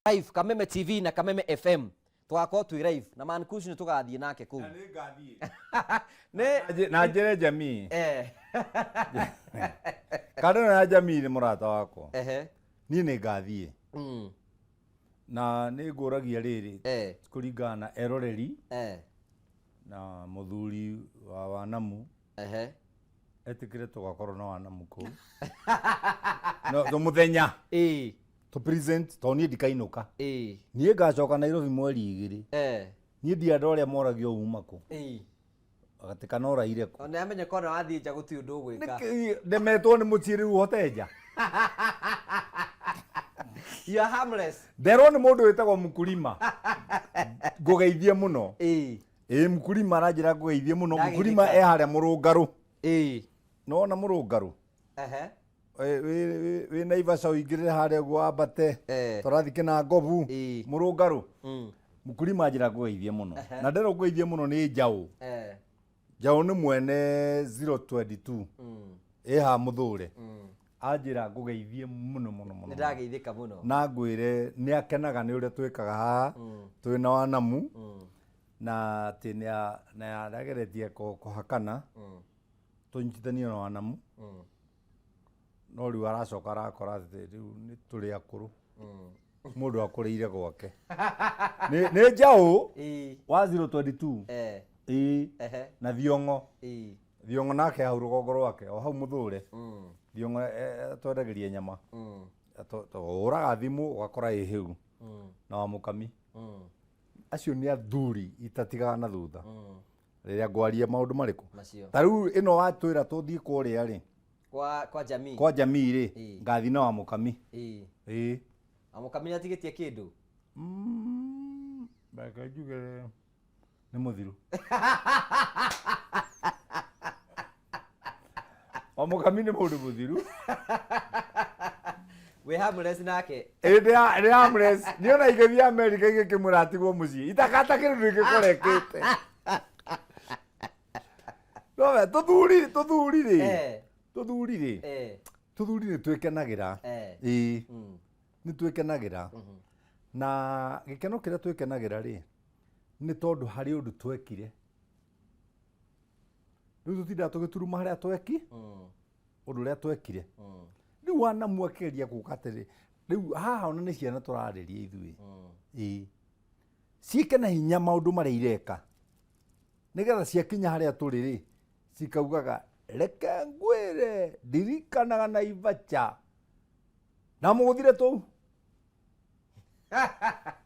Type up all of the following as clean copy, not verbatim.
Live Kameme TV na Kameme FM, tũgakorwo twĩ live na Man Kush, nĩ tũgathiĩ nake kũu. Nĩ Na njĩre jamii. Kando na jamii nĩ mũrata wakwa. Niĩ nĩ ngathiĩ. Na nĩ ngũragia rĩrĩ kũringana na eroreri na mũthuri wa Wanamu etĩkĩre tũgakorwo na Wanamu kũu no tũ mũthenya tũ present, tondũ niĩ ndikainũka. Niĩ ngacoka Nairobi mweri 2. Niĩ ndiandũ arĩa moragio uma kũ atĩ kana ũraire kũ. Ona amenye kona wathiĩ nja gũtirĩ ũndũ ũgwĩka. Ndemetwo nĩ mũciĩ rĩu hote nja. You are harmless. Nderwo nĩ mũndũ wĩtagwo Mkulima ngũgeithie mũno. Ĩĩ, Mkulima aranjĩra ngũgeithie mũno. Ndageithĩka. Mkulima e harĩa Mũrũngarũ. Nona Mũrũngarũ wĩ Naivasha, ũingĩrĩre harĩa ũguo wambate tũrathiĩ Kĩnangobu. Mũrũngarũ. Mkulima anjĩra ngũgeithie mũno. Na nderwo ngũgeithie mũno nĩ Njaũ. Njaũ nĩ mwene 022 ĩ haha Mũthũre. Anjĩra ngũgeithie mũno mũno mũno. Nĩ ndageithĩka mũno. Na ngwĩre nĩ akenaga nĩ ũrĩa twĩkaga haha twĩ na Wanamu, na atĩ nĩ arageretie kũhakana tũnyitithanie na Wanamu, no rĩu aracoka arakora atĩ rĩu nĩ tũrĩ akũrũ, mũndũ akũrĩire gwake. Nĩ Njaũ wa 022. Ĩĩ. Na Thiong'o. Thiong'o nake hau rũgongo rwake o hau Mũthũre. Thiong'o atwendagĩria nyama. Ũraga thimũ ũgakora ĩ hĩu na wa Mũkami. Acio nĩ athuri itatigaga na thutha rĩrĩa ngwaria maũndũ marĩkũ. Macio. Ta rĩu ĩno watwĩra tũthiĩ kũrĩa rĩ kwa jamii. Kwa jamii rĩ, ngathiĩ na wa Mũkami. Ĩĩ. Amũkami nĩ atigĩtie kĩndũ. Reke njuge nĩ mũthiru. Wa Mũkami nĩ mũndũ mũthiru. Wĩ harmless nake. Ĩ ndĩ harmless. Niĩ ona ingĩthiĩ Amerika ingĩkĩmwĩra atigwo mũciĩ itakata kĩndũ ingĩkorekĩte nowe. Tũthuri rĩ, tũthuri rĩ, tũthuri nĩ twĩkenagĩra. Ĩĩ, nĩ twĩkenagĩra, na gĩkeno kĩrĩa twĩkenagĩra rĩ, nĩ tondũ harĩ ũndũ twekire. Rĩu tũtindaga tũgĩturuma harĩa tweki ũndũ ũrĩa twekire. Rĩu Wanamu akĩgeria gũka atĩrĩ, rĩu haha ona nĩ ciana tũrarĩria ithuĩ. Ĩĩ, ciĩke na hinya maũndũ marĩa ireka, nĩgetha ciakinya harĩa tũrĩ rĩ, cikaugaga, "Reke ngwĩre, ndirikanaga Naivacha na mũgũthire tũu."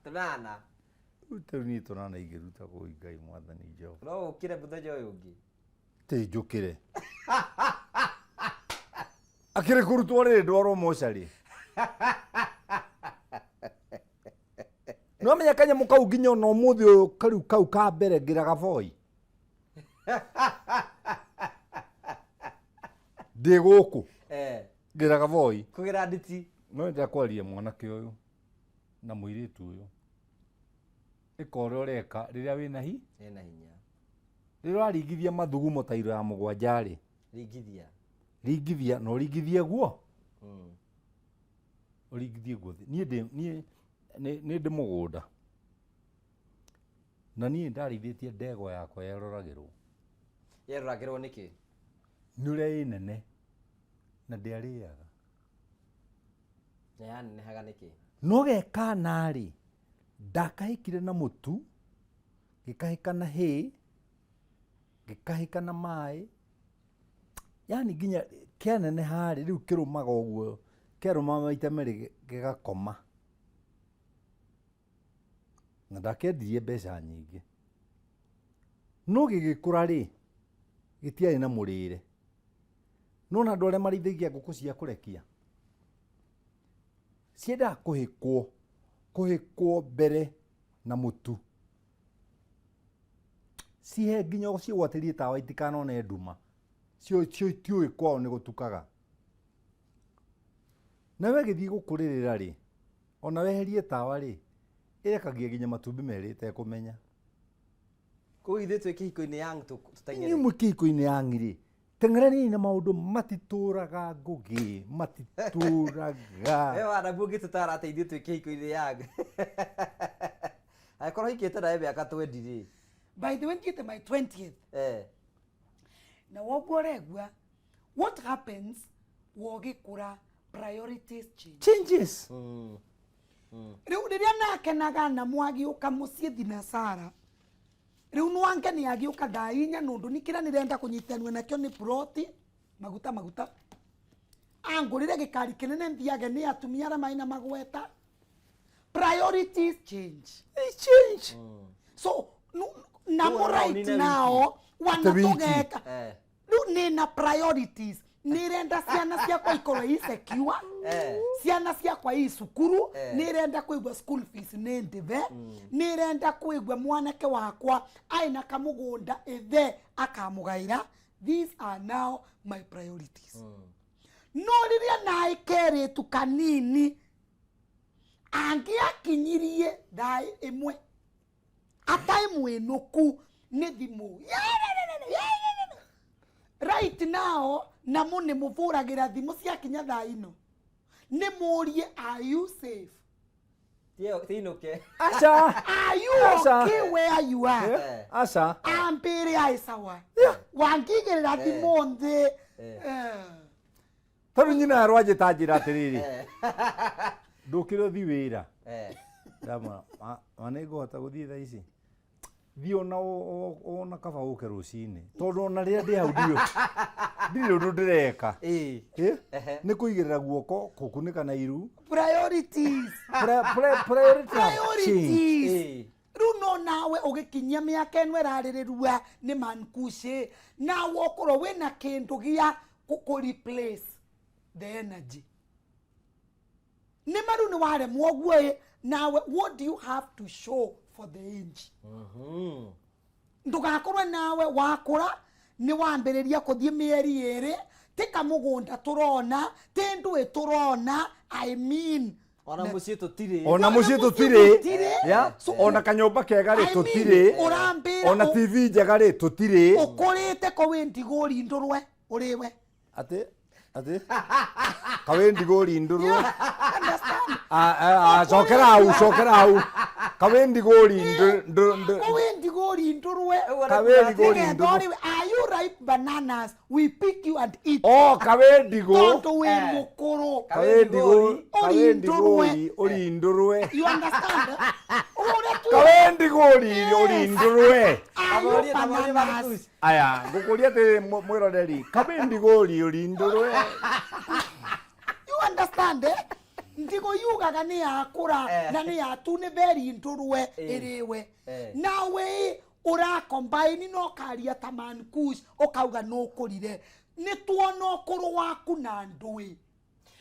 Tũnana. Rĩu tũu niĩ tũnana ingĩruta kũu, Ngai mwathani Jehova. No ũkĩre mũthenya ũyũ ũngĩ. Tĩ njũkĩre akĩrĩ kũrutwo rĩrĩ ndwarwo mocarĩ. Nĩwamenya kanyamũ kau nginya ona ũmũthĩ ũyũ kariu kau ka mbere ngĩraga boi ndĩ gũkũ. Ngĩraga boi. Kũgĩra nditi. No ndĩra kwaria mwanake ũyũ na mũirĩtu ũyũ, ĩka ũrĩa ũreka rĩrĩa wĩna hi Ena hinya. Rĩrĩa ũraringithia mathugumo ta iro ya mũgwanja rĩ, Ringithia. Ringithia na ũringithie guo, ũringithie guo. Niĩ ndĩ niĩ nĩ ndĩ mũgũnda na niĩ ndarĩithĩtie ndegwa yakwa yeroragĩrwo. Yeroragĩrwo nĩkĩ? Nĩ ũrĩa ĩ nene na ndĩarĩaga. Na yanenehaga nĩkĩ? No gekana rĩ, ndakahĩkire na mũtu, gĩkahĩka na hay, gĩkahĩka na maĩ, yani nginya kĩaneneha rĩ, rĩu kĩrũmaga ũguo, kĩarũma maita merĩ gĩgakoma. Na ndakĩendirie mbeca nyingĩ, no gĩgĩkũra rĩ, gĩtiarĩ na mũrĩre. Nona andũ arĩa marĩithagia ngũkũ cia kũrekia ciendaga kũhĩkwo mbere na mũtu, cihe nginya ũcigwatĩrie tawa itikanone nduma. Cio itiũĩ kwao nĩ gũtukaga. Nawe gĩthiĩ gũkũrĩrĩra rĩ, ona weherie tawa rĩ, ĩrekagia nginya matumbĩ merĩ ĩtekũmenya. Koguo ithuĩ twĩ kĩhiko-inĩ yang tũteng'ere. Inyuĩ mwĩ kĩhiko-inĩ yangi rĩ, Teng'eraniai na maũndũ matitũraga ngũgĩ matitũraga. We wanabu ũngĩtũtara atĩ ithuĩ twĩ kĩhiko-inĩ yang angĩkorwo hikĩte nawe mĩaka 20 rĩ. By the way, ngite my 20th. Eh. Na woguo ũregua, what happens wogĩkũra, priorities change. Changes. Rĩu rĩrĩa nakenaga na mwagĩũka mũciĩ thinasara, rĩu nwange nĩ agĩũka thaa 4 nũndũ nĩ kĩrĩa nĩrenda kũnyitanio nakĩo nĩ ploti maguta maguta, angũrĩre gĩkari kĩnene nthiage nĩ atumia arĩa marĩ na magweta. Priorities change. They change. So namo Rĩu right ũnine now Te wiki. wanatũgeka. Eh. Rĩu nĩna priorities, nĩrenda ciana ciakwa ikorwo i secure. Eh. Ciana ciakwa i cukuru. Eh. Nĩrenda kũigua school fees nĩ ndĩbe, nĩrenda kũigua mwanake wakwa aina kamũgũnda ithe akamũgaĩra. These are now my priorities. No rĩrĩa naĩ kerĩtu kanini angĩakinyirie thaa 1 atarĩ mwĩnũku nĩ thimũ. Yererere, yererere. Right now namo nĩ mũbũragĩra thimũ ciakinya thaa ino nĩ mũrie, "Are you safe?" Tinũke. Aca. "Are you Aca. okay where you are?" Eh. Aca. Ambĩre aĩ sawa, wangĩigĩrĩra thimũ thĩ. Eh. Tondũ nyina arwanjĩta njĩra atĩrĩrĩ, ndũkĩre ũthi wĩra. Eh. Ndamwĩra, ma nĩ ngũhota gũthiĩ thaa ici, thiĩ ona ona kaba ũke rũcinĩ, tondũ ona rĩrĩa ndĩ hau ndirĩ ũndũ ndĩreka. Ĩĩ. Eh? Ehe. Nĩ kũigĩrĩra guoko kũkunĩka na iru. Priorities. Priority have changed. Priorities. Ĩĩ. Rĩu no nawe ũgĩkinyia mĩaka ĩno ĩrarĩrĩrua nĩ mankucĩ, nawe ũkorwo wĩna kĩndũ gĩa kũ replace the energy nĩ maru nĩ waremwo ũguo ĩ, nawe what do you have to show for the age? Ndũgakorwe nawe wakũra nĩ wambĩrĩria kũthiĩ mĩeri 2 ti kamũgũnda tũrona, ti ndũĩ tũrona, I mean. Ona mũciĩ tũtirĩ. Ona mũciĩ Ona mũciĩ tũtirĩ. tũtirĩ. Ya, ona kanyũmba kega rĩ I mean, tũtirĩ. ũrambĩra Ona TV njega rĩ tũtirĩ. Ũkũrĩte ko wĩ ndigũri ndũrwe ũrĩwe. Atĩ atĩ kawĩ ndigũri ndũrwe? Understand? Cokera hau, cokera hau, kawĩ ndigũri Ko wĩ ndigũri ndũrwe. Kawĩ ndigũri Nĩgetha ndũrwe. ũrĩwe. Are you ripe bananas? We pick you and eat. O kawĩ ndigũ. Tondũ wĩ Eh. mũkũrũ. Kawĩ ndigũ, kawĩ Ũrindũrwe. ndigũri ũrindũrwe. You understand? Ũrĩa tu Kawĩ ndigũri ũrindũrwe. Are you Tamorie, tamorie bananas? Marcus. Aya ngũkũria atĩrĩ mwĩroreri, kawĩ ndigũri ũrindũrwe. You understand, eh? Ndigo yugaga nĩ yakũra. Eh. Na nĩ yatu nĩ beri ndũrwe. Eh. Ĩrĩwe. Eh. Nawe ũrakombaini na ũkaria ta mankush ũkauga nĩ ũkũrire, nĩ tuona ũkũrũ waku na ndũĩ.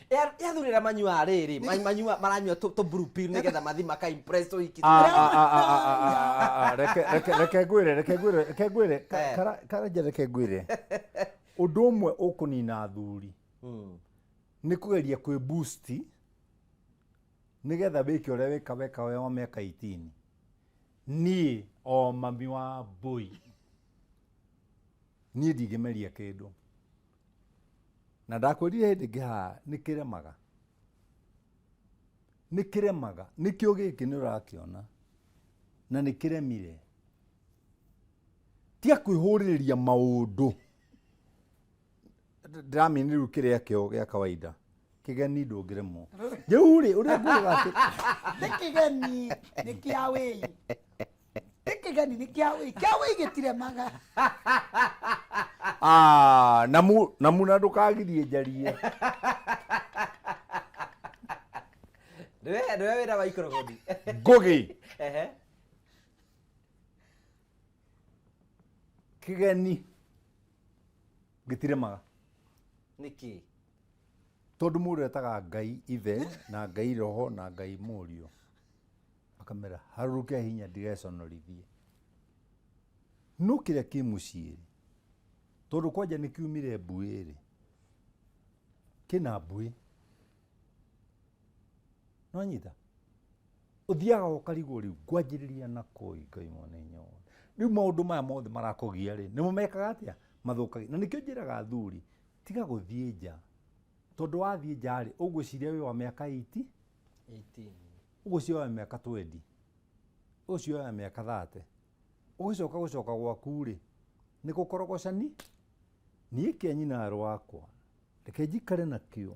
Athuri arĩa manyuaga rĩrĩ manyua maranyua tũ blue pill nĩgetha mathi maka impress ũhiki. Ah, ah, ah, ah, ah, ah, ah, reke reke reke ngwĩre, reke ngwĩre, reke ngwĩre. Eh. Karanja, reke ngwĩre ũndũ ũmwe ũkũnina athuri nĩ kũgeria kwĩ boost nĩgetha wĩke ũrĩa wĩka weka we wa mĩaka 18. Niĩ o mami wa mbũi, niĩ ndingĩmeria kĩndũ, na ndakwĩrire hĩndĩ ĩngĩ haha nĩ kĩremaga, nĩ kĩremaga, nĩkĩo gĩkĩ nĩ ũrakĩona na nĩ kĩremire. Tiga kwĩhũrĩrĩria maũndũ, ndĩramini rĩu kĩrĩa kĩo gĩa kawaida kĩgeni ndũngĩremwo rĩu rĩ ũrĩa ngugaga atĩ Nĩ kĩgeni nĩ kĩa wĩi, nĩ kĩgeni nĩ kĩa wĩi, kĩa wĩi gĩtiremaga. Ah, namu namu na ndũkagirie njarie. Nĩwe nĩwe wĩra wa ikorogoni. Ngũgĩ. Ehe. Kĩgeni gĩtiremaga. Nĩkĩ? Tondũ mũndũ etaga Ngai ithe na Ngai roho na Ngai mũriũ, akamera harũrũke hinya ndigeconorithie, no kĩrĩa kĩ mũciĩ rĩ, tondũ kwanja nĩ kiumire mbuĩ rĩ, kĩna mbuĩ nonyita ũthiaga ũkarigwo rĩu ngwanjĩrĩria na kũi Ngai mwene hinya wothe. Rĩu maũndũ maya mothe marakũgia rĩ, nĩmo mekaga atĩa? Mathũkagia. Na nĩkĩo njĩraga athuri, tiga gũthiĩ nja. Tondũ wathiĩ nja rĩ, ũgwĩciria wĩ wa mĩaka 80, 18. ũgwĩciria wĩ wa mĩaka 20, ũgwĩciria wĩ wa mĩaka 30. Ũgĩcoka gũcoka gwaku rĩ, nĩ gũkorogocani. Niĩ kĩa nyina rwakwa, reke njikare nakĩo.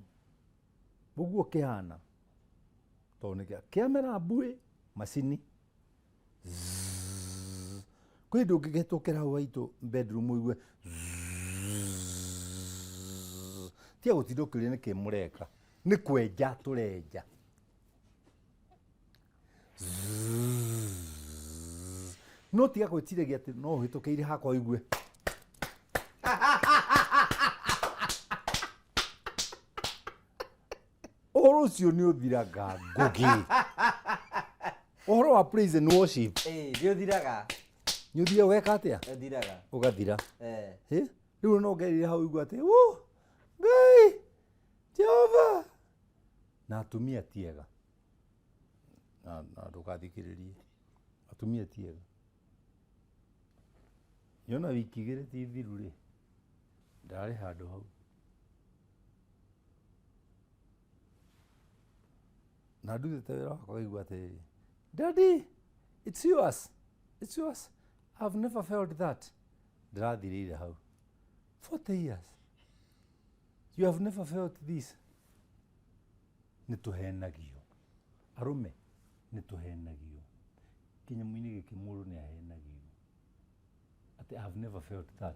Ũguo kĩhana. Tondũ nĩ kĩamera mbuĩ, macini. Zzzz. Kwĩ hĩndĩ ũngĩhetũkĩra hau haitũ bedroom ũigue zzzz. Tiga gũtinda ũkĩũria nĩkĩ mũreka. Nĩ kwenja tũrenja. Zzzz. No tiga gwĩciragia atĩ no ũhĩtũkĩire hakwa ũigue. Ũhoro ũcio nĩ ũthiraga ngũgĩ. Ũhoro wa praise and worship Ĩĩ, nĩ ũthiraga. nĩ ũthiaga ũgeka atĩa? Nĩ ũthiraga. Ũgathira. Eh. Rĩu no ngerire hau ũigue atĩ, "Woo, Ngai, Jehova." Na atumia ti ega. Na ndũgathikĩrĩrie. Atumia ti ega. Niona wiki igĩrĩ ti thiru rĩ, ndarĩ handũ hau. Na ndutĩte wĩra wakwa ngaigua atĩrĩrĩ, Daddy, it's yours. It's yours. I've never felt that. Ndĩrathirĩire hau. 40 years. You have never felt this. Nĩ tũhenagio. Arũme, nĩ tũhenagio. Kĩnyamũ-inĩ gĩkĩ mũndũ nĩ ahenagio. Atĩ I have never felt that.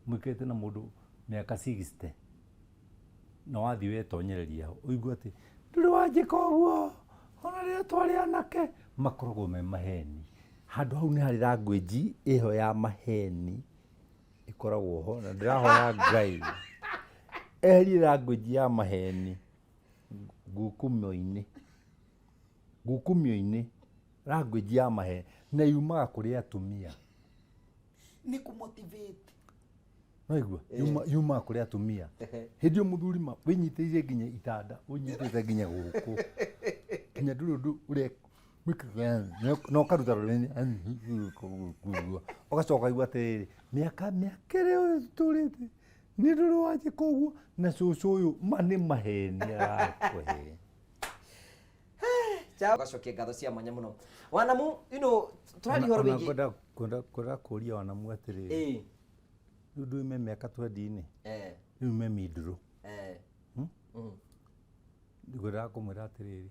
Mũikarĩte na mũndũ mĩaka 60 na wathiĩ wetonyereria ho ũigue atĩ ndũrĩ wanjĩka ũguo ona rĩrĩa twarĩ anake. Makoragwo me maheni. Handũ hau nĩ harĩ language ĩho ya maheni ĩkoragwo ho na ndĩrahoya Ngai eherie language ya maheni ngukumio-inĩ. Ngukumio-inĩ language ya maheni na yumaga kũrĩ atumia. Nĩ kũ-motivate. Waigua? Yumaga kũrĩ atumia. Hĩndĩ ĩyo mũthuri ma wĩnyitĩrĩire nginya itanda, ũnyitĩte nginya gũkũ. Nginya ndũrĩ ũndũ na ũkaruta rũrĩmĩ ũgacoka ũkaigua atĩrĩrĩ, mĩaka mĩaka ĩrĩa tũtũrĩte nĩ ndũrĩ wanjĩka ũguo na cũcũ ũyũ ma nĩ maheni arakũhe. Gacokia ngatho cia mwanya mũno. Wanamu, you know, tũraria ũhoro Ona wĩgiĩ ngwenda kũria Wanamu atĩrĩrĩ, Ĩĩ. rĩu ndume mĩaka 20-inĩ, Eh. rĩu me mindũrũ. Eh. Ngwendaga kũmwĩra atĩrĩrĩ,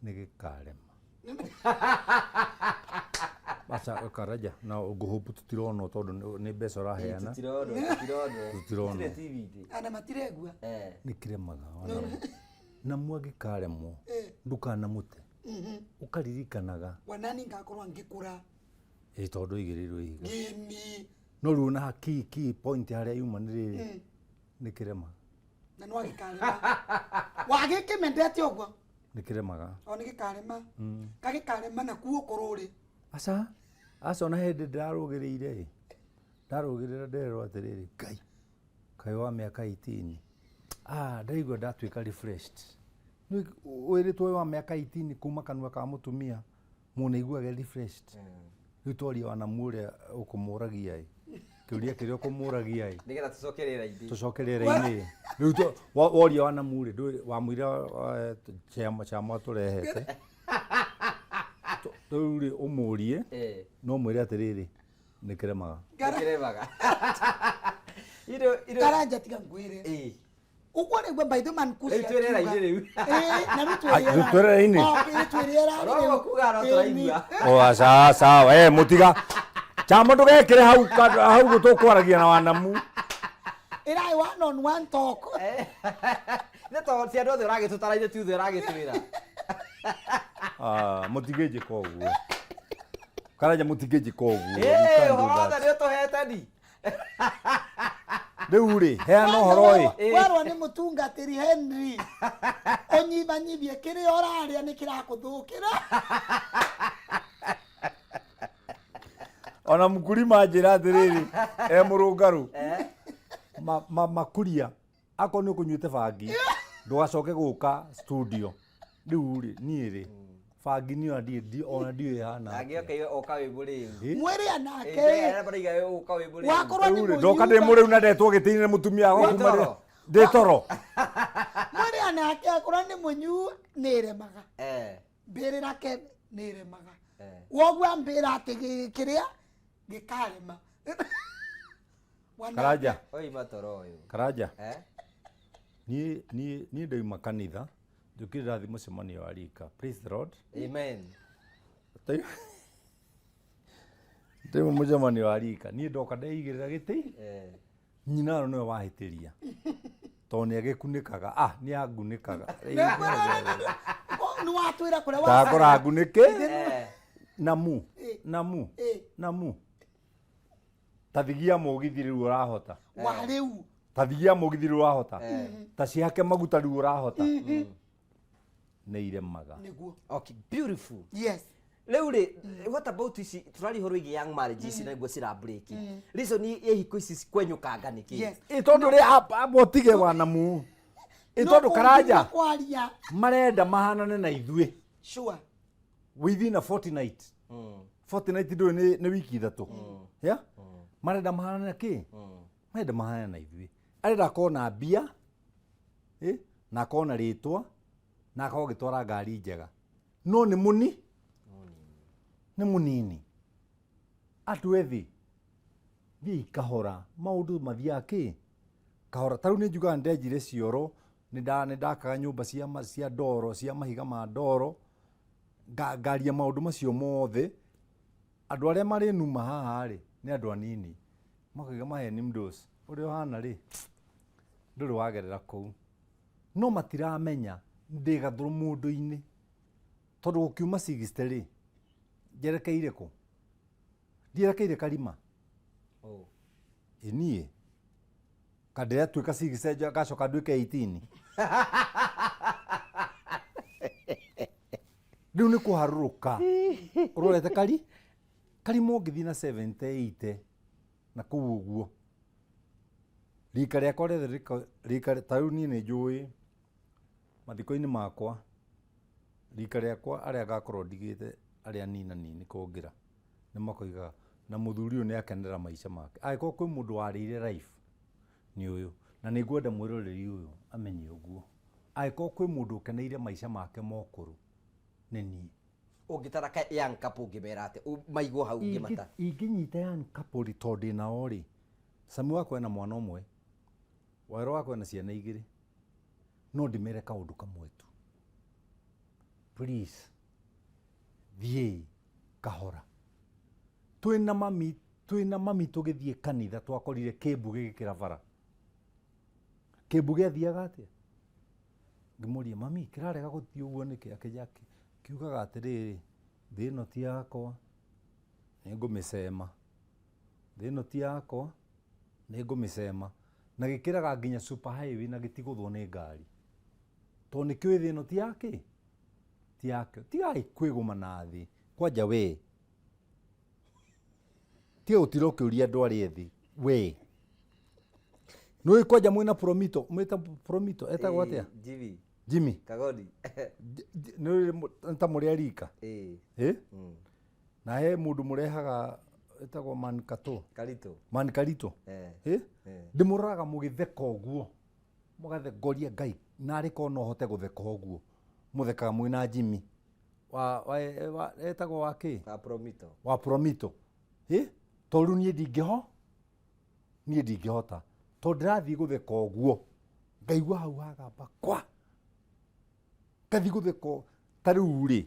nĩ gĩkarema. Aca Karanja, na ngũhũpu tũtironwo tondũ nĩ mbeca ũraheana. Tũtironwo, tũtironwo. Tũtironwo. Tũtirĩ TV-inĩ. Ana matiregua. Eh. Nĩ kĩremaga Wanamu. Na mwangĩkaremwo, ndũkanamũte. Ũkaririkanaga. Wanani ngakorwo ngĩkũra. Ĩ tondũ igĩrĩirwo ihiga. Gĩni. No rĩu ona key key point harĩa yuma nĩ rĩrĩ, nĩ kĩrema. Na no gĩkarema. Wagĩkĩmendete ũguo? Nĩ kĩremaga. O nĩ gĩkarema. Gagĩkarema na kuo ũkorwo ũrĩ. Aca, aca ona hĩndĩ ndĩrarũgĩrĩire ĩ. Ndarũgĩrĩra nderwo atĩrĩrĩ, Ngai, kaĩ wa mĩaka 18. Ah, ndaigua ndatuĩka refreshed. Nĩ wĩrĩtwo wĩ wa mĩaka 18 kuma kanua ka mũtumia, mũndũ aiguaga refreshed. Rĩu twaria Wanamu ũrĩa ũkũmũragia ĩ. Kĩũria kĩrĩa ũkũmũragia ĩ. Nĩgetha tũcoke rĩera-inĩ. Tũcoke rĩera-inĩ. Rĩu woria Wanamu rĩ, ndũĩ wamwĩra chama chama tũrehete. Rĩu rĩ ũmũrie, no mwĩre atĩrĩrĩ, nĩ kĩremaga. Nĩ kĩremaga. Indo indo Karanja tiga ngwĩre. Ĩĩ. Ũguo nĩguo by the man Rĩu twĩ rĩera-inĩ rĩu. Ĩĩ, na rĩu twĩ Ai, rĩu twĩ rĩera-inĩ? Oh, ĩĩ, twĩ rĩera-inĩ Roho rĩu. kuga no Ĩĩ, tũraigua. O aca sawa, mũtiga. Chama ndũgekĩre hau hau tũkwaragia na Wanamu. Ĩrai one on one talk. Nĩ tondũ ti andũ othe ũragĩtũtara ithuĩ ti ithuĩ ũragĩtwĩra. Ah, mũtingĩnjĩka ũguo. Karanja mũtingĩnjĩka ũguo. You Ĩĩ, can't do ũhoro wothe that. nĩ ũtũhete ni. Rĩu rĩ, heana ũhoro ĩ. Werwo nĩ mũtungatĩri Henry. Ũnyibanyibie kĩrĩa ũrarĩa nĩ kĩrakũthũkĩra. Ona mkulima anjĩra atĩrĩrĩ, e mũrũngarũ. Makuria, akorwo nĩ ũkũnyuĩte bangi, ndũgacoke gũka studio. Rĩu rĩ, niĩ rĩ, Bangi niĩ ona ona ndiũĩ ĩhana atĩa. Angĩoka oka wĩ mũrĩu. Ĩ? Mwĩrĩ anake. Maraiga ũka wĩ mũrĩu. Wakorwo nĩ Rĩu rĩ, ndoka ndĩ mũnyuga. mũrĩu na ndetwo gĩtĩ-inĩ nĩ mũtumia wakwa Wĩ kuma toro. rĩ- ndĩ toro. Mwĩrĩ anake akorwo nĩ mũnyu nĩ ĩremaga. Eh. Mbĩrĩra ke nĩ ĩremaga. Eh. Woguo ambĩra atĩ kĩrĩa gĩkarema. Wanake. Karanja. Oima toro ũyũ. Karanja. Eh? Niĩ niĩ niĩ ndauma kanitha njũkire ndathiĩ mũcemanio wa rika. Praise the Lord. Amen. Ndauma mũcemanio wa rika niĩ ndoka ndeigĩrĩra gĩtĩ. Eh. Nyina ano nĩwe wahĩtĩria tondũ nĩ agĩkunĩkaga, ah, nĩ angunĩkaga. Nĩ watwĩra kũrĩa ndakora ngunĩke. Eh. Namu. Eh. Namu. Eh. Namu ta thigia mũgithi rĩu ũrahota. Wa rĩu. Ta thigia mũgithi rĩu ũrahota, ta cihake maguta rĩu ũrahota, nĩ iremaga. Nĩguo. Okay, beautiful. Yes. Rĩu rĩ, what about ici tũraria ũhoro wĩgiĩ young marriage ici na nĩguo cira break. Reason ya ihiko ici kwenyũkanga nĩ kĩ? Yes. Ĩ tondũ rĩ amba ũtige wanamu, ĩ No tondũ Karanja kũnginya kwaria. marenda mahanane na ithuĩ. Sure. Within a fortnight, fortnight ndũĩ nĩ wiki 3, yeah? Marenda mahanane na kĩ? Marenda mahanane na ithuĩ. Arenda akorwo na mbia, ĩ, na akorwo na rĩtwa, na akorwo agĩtwara ngari njega, no nĩ mũni nĩ mũnini. Andũ ethĩ, thiĩi kahora, maũndũ mathiaga kĩ kahora. Ta rĩu nĩ njugaga ndenjire cioro, nĩ ndakaga nyũmba cia ndoro, cia mahiga ma ndoro, ngaria maũndũ macio mothe. Andũ arĩa marĩ numa haha rĩ nĩ andũ anini, makauga maheni mdos ũrĩa ũhana rĩ ndũrĩ wagerera kũu, no matiramenya ndĩ gathũrũ mũndũ-inĩ, tondũ gũkiuma 60 rĩ njerekeire kũ? Ndierekeire karima. Oh. Ĩ niĩ kandĩratuĩka 60 ngacoka nduĩke 18. Rĩu nĩ kũharũrũka ũrorete karima ũngĩthiĩ na 70 80 na kũu ũguo. Rika rĩakwa rĩothe rika ta rĩu niĩ nĩ njũĩ mathiko-inĩ makwa rika rĩakwa arĩa ngakorwo ndigĩte arĩa nina nini kũngĩra nĩ makoigaga na mũthuri ũyũ nĩ akenera maica make. Angĩkorwo kwĩ mũndũ warĩire life nĩ ũyũ, na nĩ ngwenda mwĩroreri ũyũ amenye ũguo. Angĩkorwo kwĩ mũndũ ũkeneire maica make ma ũkũrũ nĩ niĩ. Ũngĩtara ka young couple ũngĩmera atĩa? Maigwo hau ũngĩmata. Ingĩnyita young couple tondũ ndĩ nao rĩ, Sami wakwa ena mwana ũmwe, Wawerũ wakwa ena ciana igĩrĩ, no ndĩmere kaũndũ kamwe tu. Please, thiĩi kahora. Twĩna mami, twĩna mami tũgĩthiĩ kanitha twakorire kĩmbu gĩgĩkĩra bara. Kĩmbu gĩathiaga atĩa? Ngĩmũria, mami, kĩrarega gũthiĩ ũguo nĩkĩ? Akĩnjĩra, kiugaga atĩrĩrĩ, thĩ ĩno ti yakwa, nĩngũmĩcema. Thĩ ĩno ti yakwa, nĩngũmĩcema. Na gĩkĩraga nginya super highway na gĩtigũthwo nĩ ngari. Tondũ nĩkĩũĩ thĩ ĩno ti yakĩ? Ti yakĩo. Tigai kwĩgũma na thĩ. Kwanja we. Tiga gũtinda ũkĩũria andũ arĩa ethĩ. We. Nĩũĩ kwanja mwĩna Promito, mwĩta Promito, etagwo atĩa? Jimmy. Jimmy. Kagoni. Nĩũĩ nĩ ta mũrĩ a rika? Ĩĩ. Ĩ? Na he mũndũ mũrehaga etagwo Man Kato. Karito. Man Karito. Eh. Ĩ? Eh. Ndĩmũroraga mũgĩtheka ũguo. Mũgathekoria Ngai, narĩ korwo no hote gũtheka ũguo. Mũthekaga mwĩna Jimmy. Etagwo wa kĩ? Wa Promito. Wa Promito. Ĩ? Tondũ rĩu niĩ ndingĩho? Niĩ ndingĩhota. Tondũ ndĩrathiĩ gũtheka ũguo. Ngaigua hau hagamba kwa. Ngathiĩ gũtheka ta rĩu rĩ.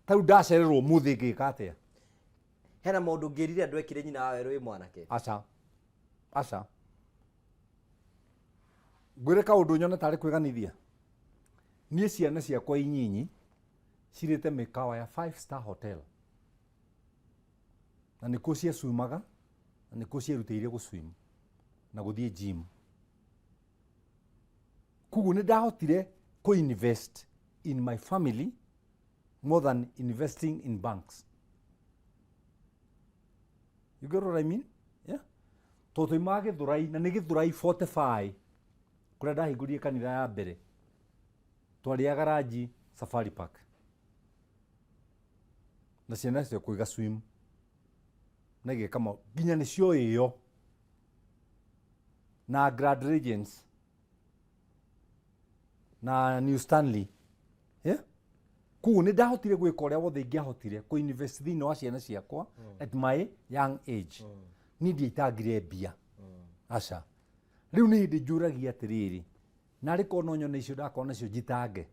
Ta rĩu ndacererwo ũmũthĩ ngĩka atĩa? Hena maũndũ ngĩrire andũ ekire nyina wa werũ wĩ mwanake. Aca. Aca. Ngwĩre kaũndũ nyone tarĩ kwĩganithia. Niĩ ciana ciakwa inyinyi cirĩte mĩkawa ya 5 star hotel. Na nĩkuo ciacumaga, na nĩkuo cierutĩire gũswim na gũthiĩ gym. Koguo nĩ ndahotire kũ-invest in my family more than investing in banks. You get what I mean? Yeah? Tondũ twaumaga Gĩthũrai, na nĩ Gĩthũrai 45, kũrĩa ndahingũrire kanitha ya mbere. Twarĩaga ranji Safari Park. Na ciana ciakwa iga swim na igeka nginya nĩ cioĩyo na Grand Regents na New Stanley, yeah? Koguo nĩ ndahotire gwĩka ũrĩa wothe ingĩahotire kũ invest thĩinĩ wa ciana ciakwa at my young age. Niĩ ndiaitangire mbia, aca. Rĩu nĩ hĩndĩ njũragia atĩrĩrĩ, narĩ korwo no nyone icio ndakorwo nacio njitange,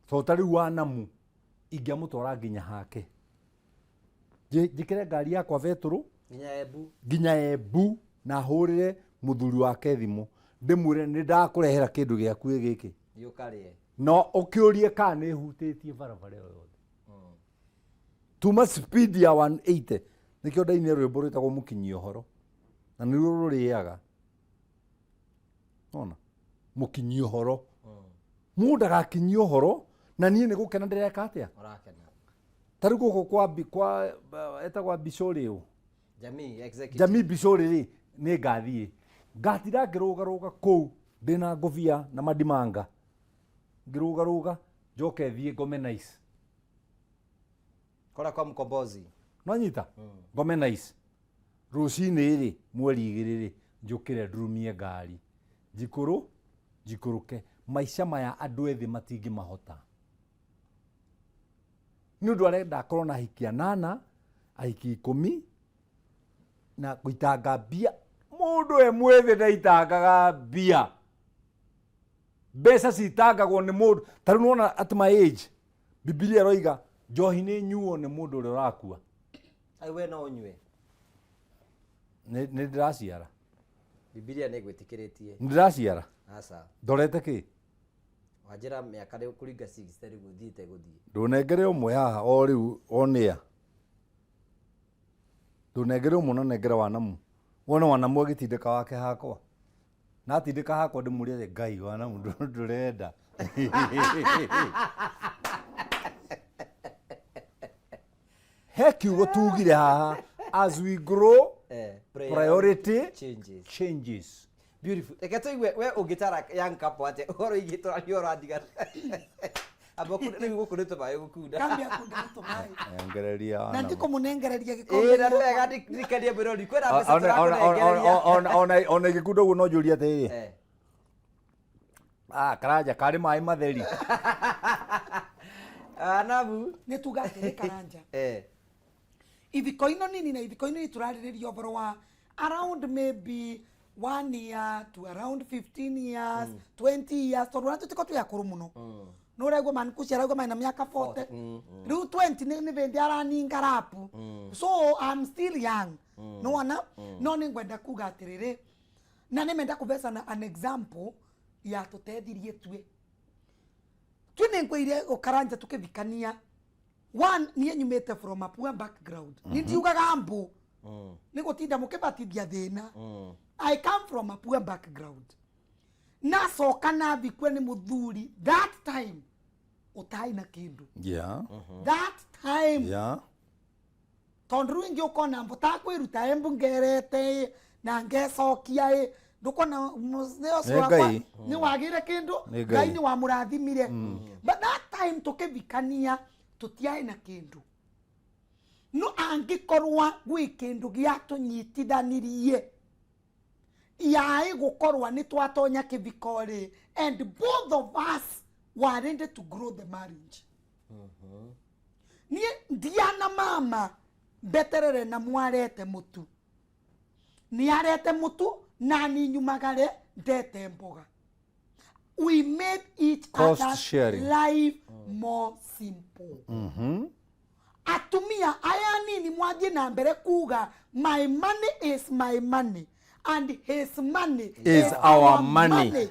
to ta rĩu wanamu ingĩamũtwara nginya hake, njĩkĩre ngari yakwa betũrũ nginya Embu, nginya Embu, na hũrĩre mũthuri wake thimũ ndĩmwĩre nĩ ndakũrehera kĩndũ gĩaku gĩkĩ yũkarĩe. No ũkĩũrie kana nĩ hutĩtie barabara ĩyo yothe tuma speed ya 180. Nĩkĩo ndainire rwĩmbo rwĩtagwo Mũkinyi Ũhoro, na nĩruo rũrĩaga ona mũkinyi ũhoro. Mũndũ ndagakinyie ũhoro na niĩ nĩ gũkena ndĩreka atĩa? Ũrakena. Ta rĩu gũkũ kwa kwa etagwa Bicũrĩ ũ? Jamii executive. Jamii Bicũrĩ rĩ, nĩ ngathiĩ ngatinda ngĩrũgarũga kũu ndĩna ngũbia na mandimanga, ngĩrũgarũga njoke thiĩ ngome nice. Kora kwa Mkombozi. Nonyita ngome nice rũcinĩ rĩ, mweri 2 rĩ, njũkĩre ndurumie ngari njikũrũ njikũrũke. Maica maya andũ ethĩ matingĩmahota nĩ ũndũ arenda akorwo na ahiki 8, ahiki 10 na gũitanga mbia. Mũndũ e mwĩthĩ ndaitangaga mbia, mbeca citangagwo nĩ mũndũ. Ta rĩu nĩwona at my age, Bibilia ĩroiga njohi nĩ nyuo nĩ mũndũ ũrĩa ũrakua. Ai, we no ũnyue? Nĩ ndĩraciara. Bibilia nĩ ĩgwĩtĩkĩrĩtie? Nĩ ndĩraciara. Aca. Ndorete kĩ? Wanjĩra mĩaka rĩu kũringa 60 rĩu ũthiĩte gũthiĩ. Ndũnengere ũmwe haha o rĩu onĩa, ndũnengere ũmwe no nengere wanamu wone wanamu agĩtindĩka wake hakwa na atindĩka hakwa ndĩmũrie Ngai wanamu ndũrenda. He kiugo tugire haha, as we grow, priority changes. Changes. Beautiful. Reke tũigue we ũngĩtara young couple atĩa ũhoro wĩgiĩ tũraria ũhoro wa ndigano. Amba rĩu gũkũ nĩ tũmaĩ gũkunda. Kambia kunda tũmaĩ. Ongereria na wanamu. ndikũmũnengereria gĩkombe Ĩĩ, na nĩ gĩakwa. wega ndirikanie mwĩrori kwĩna mbeca tũrakũnengereria. Ona igĩkunda ũguo no njũrie atĩrĩrĩ, ah, Karanja karĩ maĩ matheri? Anabu. Nĩ tuga atĩrĩ, Karanja, ithiko ino nini na ithiko ino turarĩrĩria ũhoro wa around maybe 1 year to around 15 years, 20 years, tondũ ona tũtiko twĩ akũrũ mũno. Nĩ ũraigua manikuci araigua mena mĩaka 40 rĩu, 20 nĩ bĩndĩ araninga rapu, so I'm still young, nĩwona. No nĩ ngwenda kuga atĩrĩrĩ, na nĩ menda kũbecana an example ya tũtethirie tue tue nĩ ngwĩire ũkaranja tũkĩthikania. One, niĩ nyumĩte from a poor background. Ni ndiugaga mbu nĩ gũtinda mũkĩbatithia thĩna. I come from a poor background. Nacoka nathikwe nĩ mũthuri that time ũtarĩ na kĩndũ. That time, tondũ rĩu ingĩ ũkona mbũtakwĩruta embu ngerete ĩ, na ngecokia ĩ, ndũkona mũthee ũcio Nĩ wakwa Ngai. nĩ wagĩire kĩndũ. Nĩ Ngai. Ngai nĩ wamũrathimire, but that time tũkĩthikania tũtiarĩ na kĩndũ. No angĩkorwa gwĩ kĩndũ gĩatũnyitithanirie yaĩ gũkorwa nĩ twatonya kĩthiko rĩ, and both of us were ready to grow the marriage. Niĩ ndiana mama mbeterere na mwarete mũtu, nĩ arete mũtu na ni nyumagare ndete mboga. We made each Cost other's sharing. life more simple. Atumia aya nini mwathiĩ na mbere kuga my money is my money and his money is our money.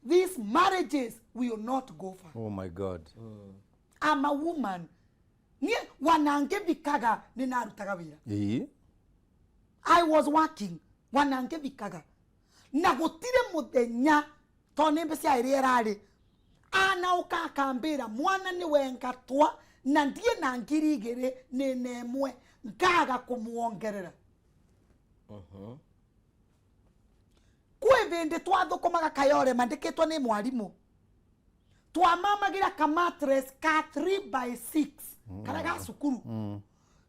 These marriages will not go far. Oh my God. I'm a woman. Niĩ wanangĩthikaga nĩ narutaga wĩra. I was working wanangĩthikaga na gũtirĩ mũthenya tondũ nĩ mbeca ĩrĩa ĩrarĩ anaũka akambĩra mwana nĩ wengatwa na ndiĩ na 2,000 nĩ na ĩmwe ngaga kũmuongerera. Kwĩ bĩndĩ twathũkũmaga kayore mandĩkĩtwo nĩ mwarimũ, twamamagira ka mattress ka 3 by 6. Karia ga cukuru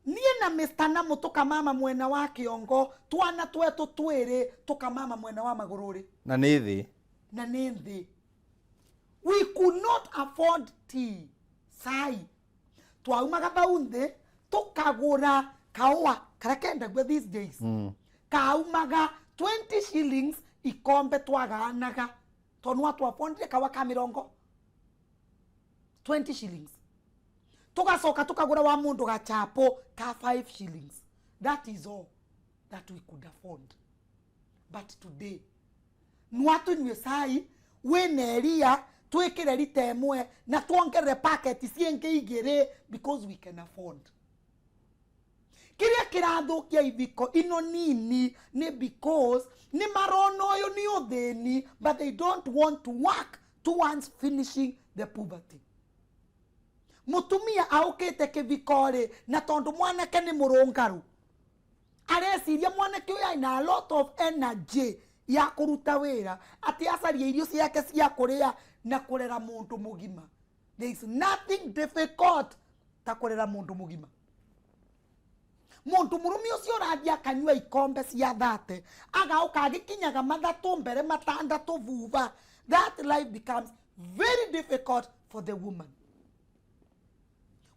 niĩ na Mr. Namu tũkamama mwena wa kĩongo, twana twetu twĩrĩ tũkamama mwena wa magũrũ rĩ. Na nĩ thĩ. Na nĩ thĩ. We could not afford tea, cai. Twaumaga bau nthĩ tũkagũra kaũa karĩa kendagio these days, kaumaga 20 shillings ikombe. Twagaanaga tondũ no twabondire kaũa ka mĩrongo 20 shillings, tugacoka tukagura wa mundu gachapo ka 5 shillings. That is all that we could afford. But today nwatunyue cai wĩna iria, twĩkĩre rita ĩmwe na tuongerere packet ciĩngĩ igĩrĩ because we can afford. Kĩrĩa kĩrathũkia ithiko ino nini nĩ because nĩ marona ũyũ nĩ ũthĩni, but they don't want to work towards finishing the poverty. Mutumia aukite kĩviko rĩ, na tondũ mwanake nĩ mũrũngaru, areciria mwanake ũyũ aina a lot of energy ya kũruta wĩra, atĩ acarie irio ciake cia kũrĩa na kũrera mũndũ mũgima. There is nothing difficult ta kũrera mũndũ mũgima. Mũndũ mũrũme ũcio ũrathiĩ akanyua ikombe cia 30, agaũka agĩkinyaga mathatũ mbere matandatũ vuva, that life becomes very difficult for the woman.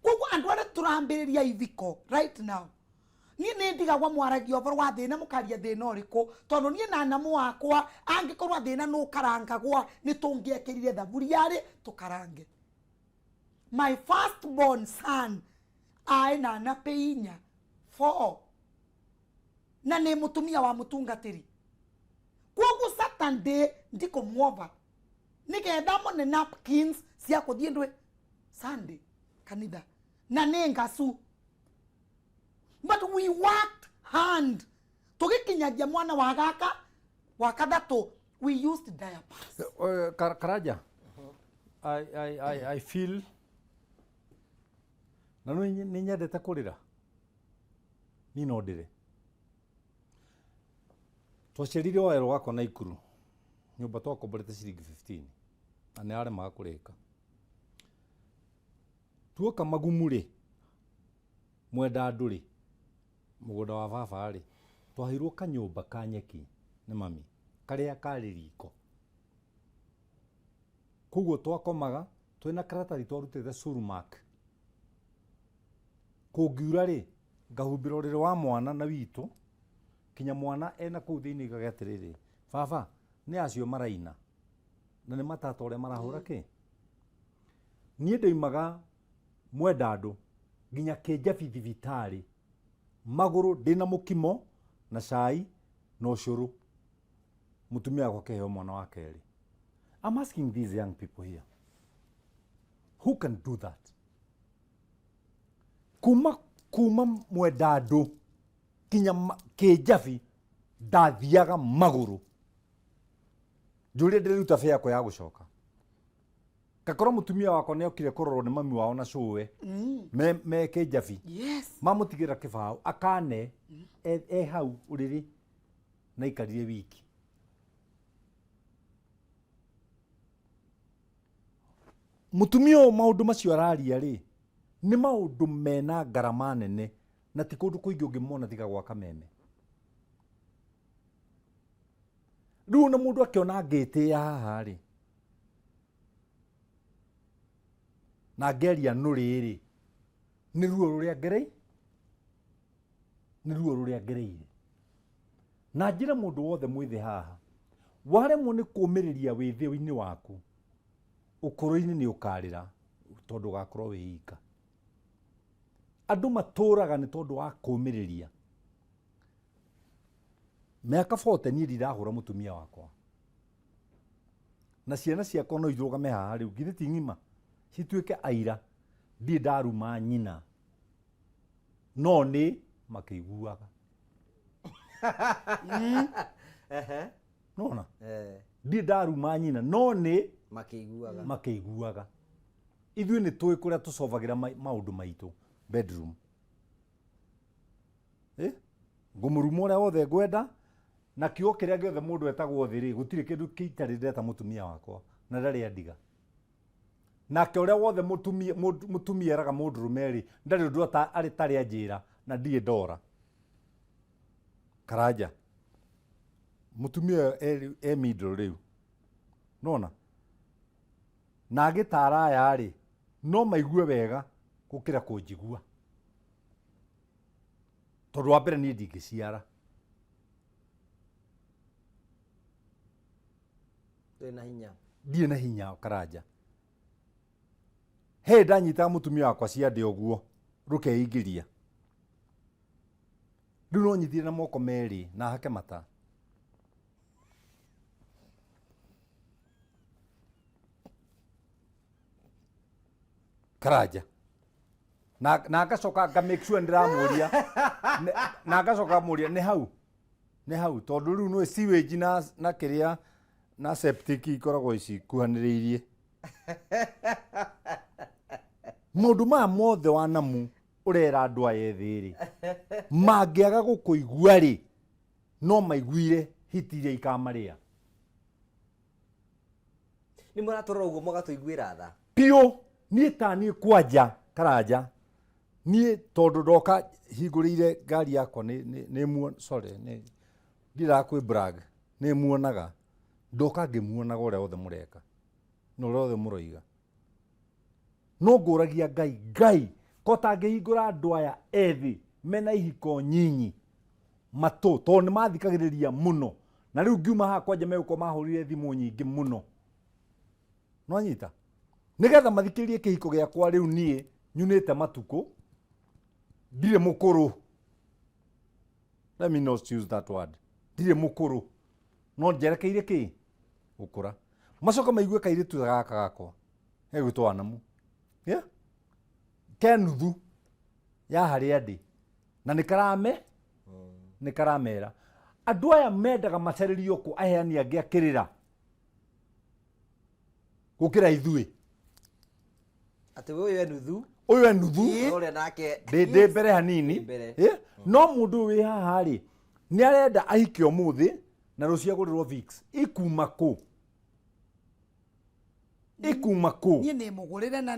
Koguo andũ arĩa tũrambĩrĩria ithiko right now, niĩ nĩ ndigagwo mwaragia ũhoro wa thĩna, mũkaria thĩna ũrĩkũ? Tondũ niĩ na namu wakwa, angĩkorwo thĩna nĩ ũkarangagwa, nĩ tũngĩekĩrire thaburia rĩ tũkarange. My first born son aĩ na napĩ inya, four, na nĩ mũtumia wa mũtungatĩri. Koguo Saturday ndikũmuova nĩgetha mone napkins cia kũthiĩ ndwe Sunday kanitha, na nĩ ngacu. But we worked hard tũgĩkinyagia mwana wa gaka wa kathatũ, we used diapers. Karaja, I feel na no nĩ nyendete kũrĩra, niĩ no ndĩre. Twaciarire werũ wakwa na Ikuru, nyũmba twakomborete ciringi 15 na nĩ aremaga kũrĩka. Tuoka magumu rĩ, mwenda andũ rĩ, mũgũnda wa baba rĩ, twaheirwo kanyũmba ka nyeki nĩ mami karĩa karĩ riko. Koguo twakomaga twĩna karatathi twarutĩte Surmark. Kũngiura rĩ, ngahumbĩra ũrĩrĩ wa mwana na witũ kinya mwana ena kũu thĩinĩ gage atĩrĩrĩ, "Baba, nĩ acio maraina na nĩ matata ũrĩa marahũra kĩ." Niĩ ndoimaga mwenda andũ nginya Kĩnjabi thibitarĩ magũrũ, ndĩna mũkimo na cai na ũcũrũ, mũtumia wakwa akĩheo mwana wa kerĩ. I'm asking these young people here who can do that, kuma mwendandũ kinya Kĩnjabi ndathiaga magũrũ. Njũria ndĩruta bĩa yakwa ya gũcoka ngakorwo mũtumia wakwa nĩ okire kũrorwo nĩ mami wao na cũwe me Kĩnjabi. Mamũtigĩra kĩbaũ akane e hau ũrĩrĩ na ikarire wiki. Mũtumia ũyũ maũndũ macio araria rĩ, nĩ maũndũ mena ngarama nene na ti kũndũ kũingĩ ũngĩmona tiga gwa Kameme. Rĩu ona mũndũ akĩona ngĩtĩĩa haha rĩ, na ngeria nũrĩ rĩ, nĩ ruo rũrĩa ngerei, nĩ ruo rũrĩa ngereire. Na njĩre mũndũ wothe mwĩthĩ haha, waremwo nĩ kũũmĩrĩria wĩthĩ-inĩ waku, ũkũrũ-inĩ nĩ ũkarĩra tondũ ũgakorwo wĩ ika. Andũ matũraga nĩ tondũ wa kũũmĩrĩria. Mĩaka 40 niĩ ndirahũra mũtumia wakwa, na ciana ciakwa no irũgame haha rĩu, githĩ ti ng'ima, cituĩke aira ndirĩ ndaruma nyina, no nĩ makĩiguaga. Nona ndirĩ ndaruma nyina, no nĩ makĩiguaga. Makĩiguaga. Ithuĩ nĩ tũĩ kũrĩa tũcovagĩra maũndũ maitũ bedroom. Eh? Ngũmũruma ũrĩa wothe ngwenda na kiugo kĩrĩa gĩothe mũndũ etagwo thĩ rĩ, gũtirĩ kĩndũ kĩitarĩ ndeta mũtumia wakwa na ndarĩ andiga. Nake ũrĩa wothe mũtumia mũtumia eraga mũndũrũme rĩ, ndarĩ ũndũ arĩ tarĩ anjĩra na ndirĩ ndora. Karanja. Mũtumia ũyũ e middle rĩu. Nona? Na agĩtara aya rĩ, no maigue wega gũkĩra kũnjigua. Tondũ wa mbere niĩ ndingĩciara. Ndũrĩ na hinya. Ndirĩ na hinya Karanja. He ndanyitaga mũtumia wakwa ciande ũguo rũkeingĩria. Rĩu no nyitire na moko merĩ na hake mata. Karanja. Na ngacoka nga make sure ndĩramũria. Na ngacoka ngamũria nĩ hau. Nĩ hau tondũ rĩu nĩ sewage na kĩrĩa na septic ikoragwo icikuhanĩrĩirie. Maũndũ maya mothe wanamu ũrera andũ aya ethĩ rĩ, mangĩaga gũkũigua rĩ, no maiguire hiti iria ikamarĩa. Nĩ mũratũrora ũguo mũgatũiguĩra tha. Biũ, niĩ ta niĩ kwanja Karanja, niĩ tondũ ndoka hingũrĩire ngari yakwa nĩ muo, sorry, nĩ ndiendaga kwĩ brag, nĩ muonaga, ndoka ngĩmuonaga ũrĩa wothe mũreka na ũrĩa wothe mũroiga. No ngũragia Ngai, Ngai ko tangĩhingũra andũ aya ethĩ mena ihiko nyinyi matũ, tondũ nĩ mathikagĩrĩria mũno, na rĩu ngiuma haha kwanja megũkorwo mahũrire thimũ nyingĩ mũno. Nwanyita? Nĩgetha mathikĩrĩrie kĩhiko gĩakwa rĩu niĩ nyunĩte matukũ, ndirĩ mũkũrũ. Let me not use that word. Ndirĩ mũkũrũ. No njerekeire kĩ? Gũkũra. Macoka maigue kairĩtu gaka gakwa. Gegwĩtwo Wanamu. Yeah? Ke nuthu ya harĩa ndĩ. Na nĩ karame? Nĩ karamera. Andũ aya mendaga macererio kũ aheani angĩ akĩrĩra. Gũkĩra ithuĩ. Atĩ ũyũ e nuthu. Ũyũ e nuthu. Ũrĩa nake. Ndĩ mbere hanini. Ndĩ mbere. No mũndũ ũyũ wĩ haha rĩ, nĩ arenda ahike ũmũthĩ na rũciũ agũrĩrwo Vicks. Ikuma kũ? Ikuma kũ? Niĩ nĩ mũgũrĩre na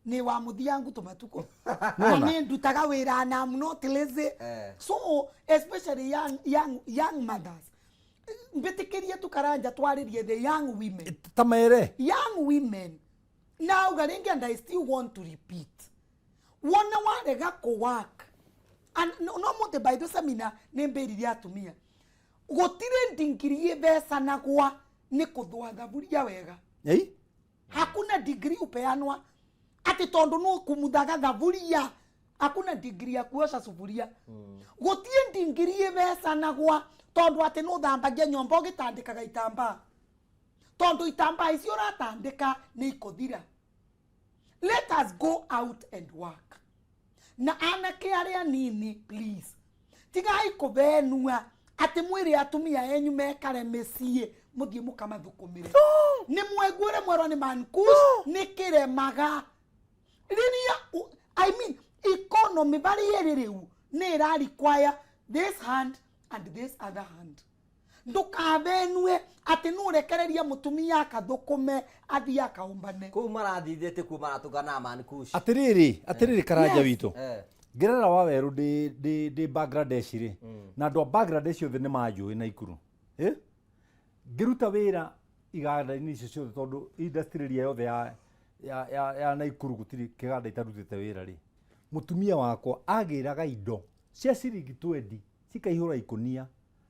nĩ wa mũthiangu tũmatukũ. Na nĩ ndutaga wĩra na I'm not lazy. So especially young mothers. Mbĩtĩkĩrie tu Karanja twarĩrie the young women. Ta mere. Young women. Now rĩngĩ and I still want to repeat. Wona warega kũ work. And no mũthĩ by the seminar nĩ mbĩrire atumia. Gũtirĩ ndingiri ĩthecanagwa nĩ kũthũa thaburia wega. Ei? Hakuna degree upeanwa atĩ tondũ nũ kumuthaga thaburia. Hakuna degree ya kuosha sufuria. Gũtirĩ ndingiri ĩthecanagwa tondũ atĩ nũ thambagia nyũmba ũgĩtandĩkaga itambaa. Tondũ itambaa icio ũratandĩka nĩ ikũthira. Let us go out and work. Na anake arĩa nini please. Tigai kũvenua atĩ mwĩrĩ atumia enyu mekare mĩciĩ mũthiĩ mũkamathũkũmĩre. Nĩ mwaiguire mwerwo nĩ mankush nĩ kĩremaga. Rĩrĩa I mean economy barĩ ĩrĩ rĩu nĩ ĩra require this hand and this other hand. Ndũkavenue atĩ nũ ũrekereria mũtumia akathũkũme athiĩ akaũmbane. Kũu marathithĩte kuo maratũngana mankush. Atĩrĩrĩ Karanja witũ. Ngerera wa werũ ndĩ Bangladesh rĩ. Na andũ a Bangladesh othe nĩ manjũĩ Naikuru. Ngĩruta wĩra iganda-inĩ icio ciothe tondũ industry ĩrĩa yothe ya Naikuru gũtirĩ kĩganda itarutĩte wĩra rĩ. Mũtumia wakwa agĩraga indo cia ciringi 20 cikaihũra ikũnia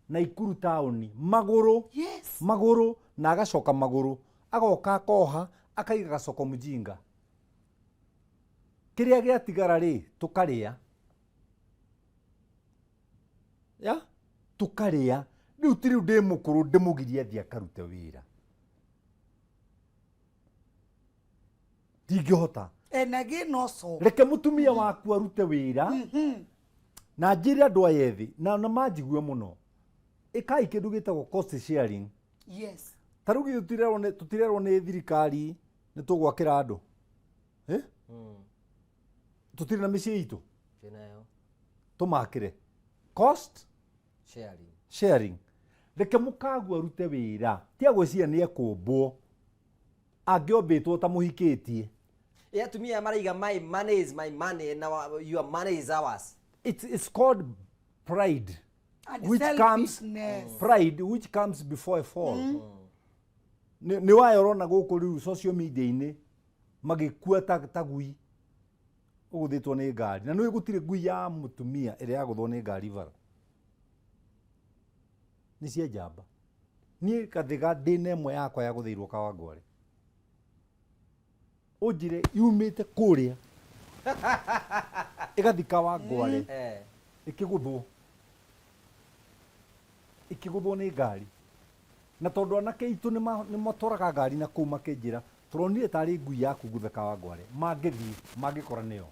Naikuru taũni magũrũ. Yes. Magũrũ na agacoka magũrũ agoka akoha akaiga gacoko mjinga. Kĩrĩa gĩatigara rĩ tũkarĩa. Ya? Tũkarĩa. Rĩu ti rĩu ndĩ mũkũrũ ndĩmũgirie athiĩ akarute wĩra. Ndingĩhota. Ena gĩ no so. Reke mũtumia waku arute wĩra. Na njĩre andũ aya ethĩ na manjigue mũno. Ĩkai kĩndũ gĩtagwo cost sharing. Yes. Ta rĩu githĩ tũtirerwo nĩ thirikari nĩ tũgwakĩra andũ. Tũtirĩ na mĩciĩ itũ. Twĩnayo. Tũmakĩre. Cost sharing. Sharing. Reke mũkagu arute wĩra. Ti agwĩciria nĩ ekũmbwo. Angĩombĩtwo ta mũhikĩtie. Ĩ atumia aya maraiga, "My money is my money and your money is ours." It's called pride And which comes selfishness. Pride which comes before a fall. Nĩ wayo ũrona gũkũ rĩu social media-inĩ magĩkua ta gui ũgũthĩtwo nĩ ngari, na nĩ gũtirĩ ngui ya mũtumia ĩrĩa yagũthwo nĩ ngari bara nĩ cia njamba. Niĩ Gathiga ndĩna ĩmwe yakwa yagũthĩirwo Kawangware, ũnjĩre yumĩte kũrĩa ĩgathi Kawangware, ĩkĩgũthwo nĩ ngari, na tondũ anake itũ nĩ matwaraga ngari na kũu, makĩnjĩra tũronire tarĩ ngui yaku nguthe Kawangware, mangĩthiĩ mangĩkora nĩyo.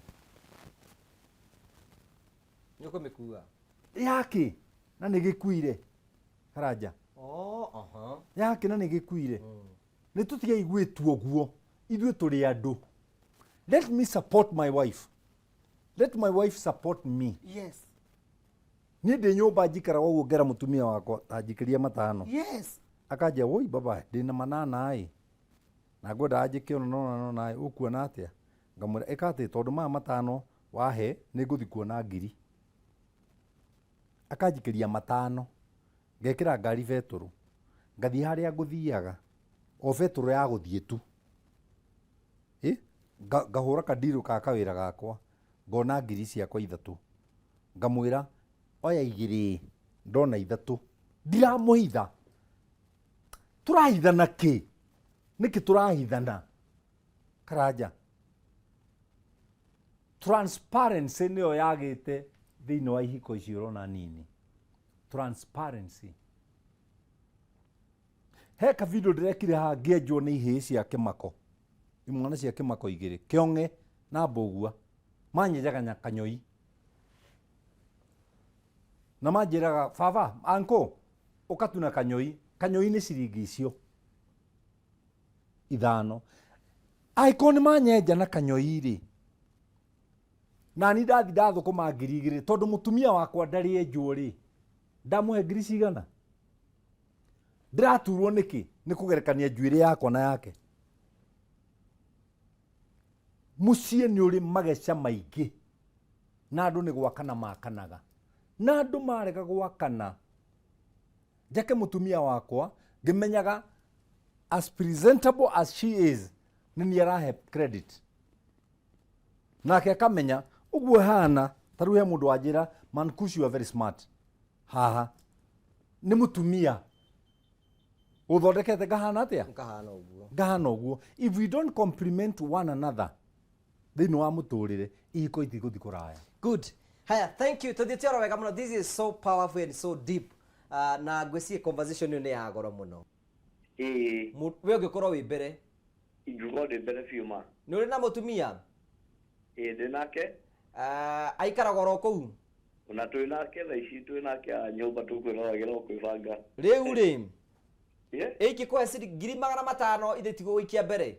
Nĩ ũkũmĩkua. Yake na nĩ gĩkuire, Karanja. Oh, aha. Yake na nĩ gĩkuire. Nĩ tũtige iguĩtuo guo, ithuĩ tũrĩ andũ. Let me support my wife, let my wife support me. Niĩ ndĩ nyũmba njikaraga ũguo, ngera mũtumia wakwa ta njikĩria 5. Akanjia, "Woi baba, ndĩna 8 ĩ, na ngwendaga njĩke ũna nona nona ĩ, ũkuona atĩa?" Ngamwĩra, "Ĩka atĩ tondũ maya 5 wahe nĩ ngũthi kuona 1000." Akanjikĩria 5, ngekĩra ngari betũrũ, ngathiĩ harĩa ngũthiaga, o betũrũ ya gũthiĩ tu. Ĩ ngahũra kandirũ ka kawĩra gakwa, ngona ngiri ciakwa 3, ngamwĩra, "Oya 2, ndona 3." Ndiramũhitha. Tũrahithana kĩ? Nĩkĩ tũrahithana, Karanja? Transparency nĩyo yagĩte thĩinĩ wa ihiko ici ũrona nini. Transparency. He ka video ndĩrekire haha ngĩenjwo nĩ ihĩĩ cia kĩmako, imwana cia kĩmako igĩrĩ, Kĩong'e na Mbũgua, manyenjaga kanyoi na manjĩraga, "Baba, uncle, ũkatuna kanyoi." Kanyoi nĩ ciringi icio 5. Angĩkorwo nĩ manyenja na kanyoi rĩ, nani ndathi ndathũkũma 2000, tondũ mũtumia wakwa ndarĩ enjwo rĩ, ndamũhe ngiri cigana? Ndĩraturwo nĩkĩ nĩ kũgerekania njuĩrĩ yakwa na yake? Mũciĩ nĩ ũrĩ mageca maingĩ, na andũ nĩ gwakana makanaga, na andũ marega gwakana. Njake mũtumia wakwa ngĩmenyaga as presentable as she is, nĩ niĩ arahe credit, nake akamenya ũguo hana. Ta rĩu he mũndũ wanjĩra, "Man Kush, you are very smart." Haha nĩ mũtumia ũthondekete ngahana atĩa? Ngahana ũguo. Ngahana ũguo. If we don't compliment one another thĩinĩ wa mũtũrĩre, ihiko itigũthiĩ kũraya. Good. Haya, thank you. Tuthiĩte oro wega mũno. This is so powerful and so deep. Na ngwĩciria conversation ĩyo nĩ ya goro mũno. Ĩĩ. We ũngĩkorwo wĩ mbere? Ingiuga ndĩ mbere biũ ma. Nĩ ũrĩ na mũtumia? Ĩĩ, ndĩ nake. Aikaraga oro kũu? Ona twĩ nake thaa ici, twĩ nake a nyũmba, tũkwĩroragĩra o kwĩbanga. Rĩu rĩ, Ĩ. ĩingĩkũhe ciringi 500,000 ithe tigũgũikia mbere?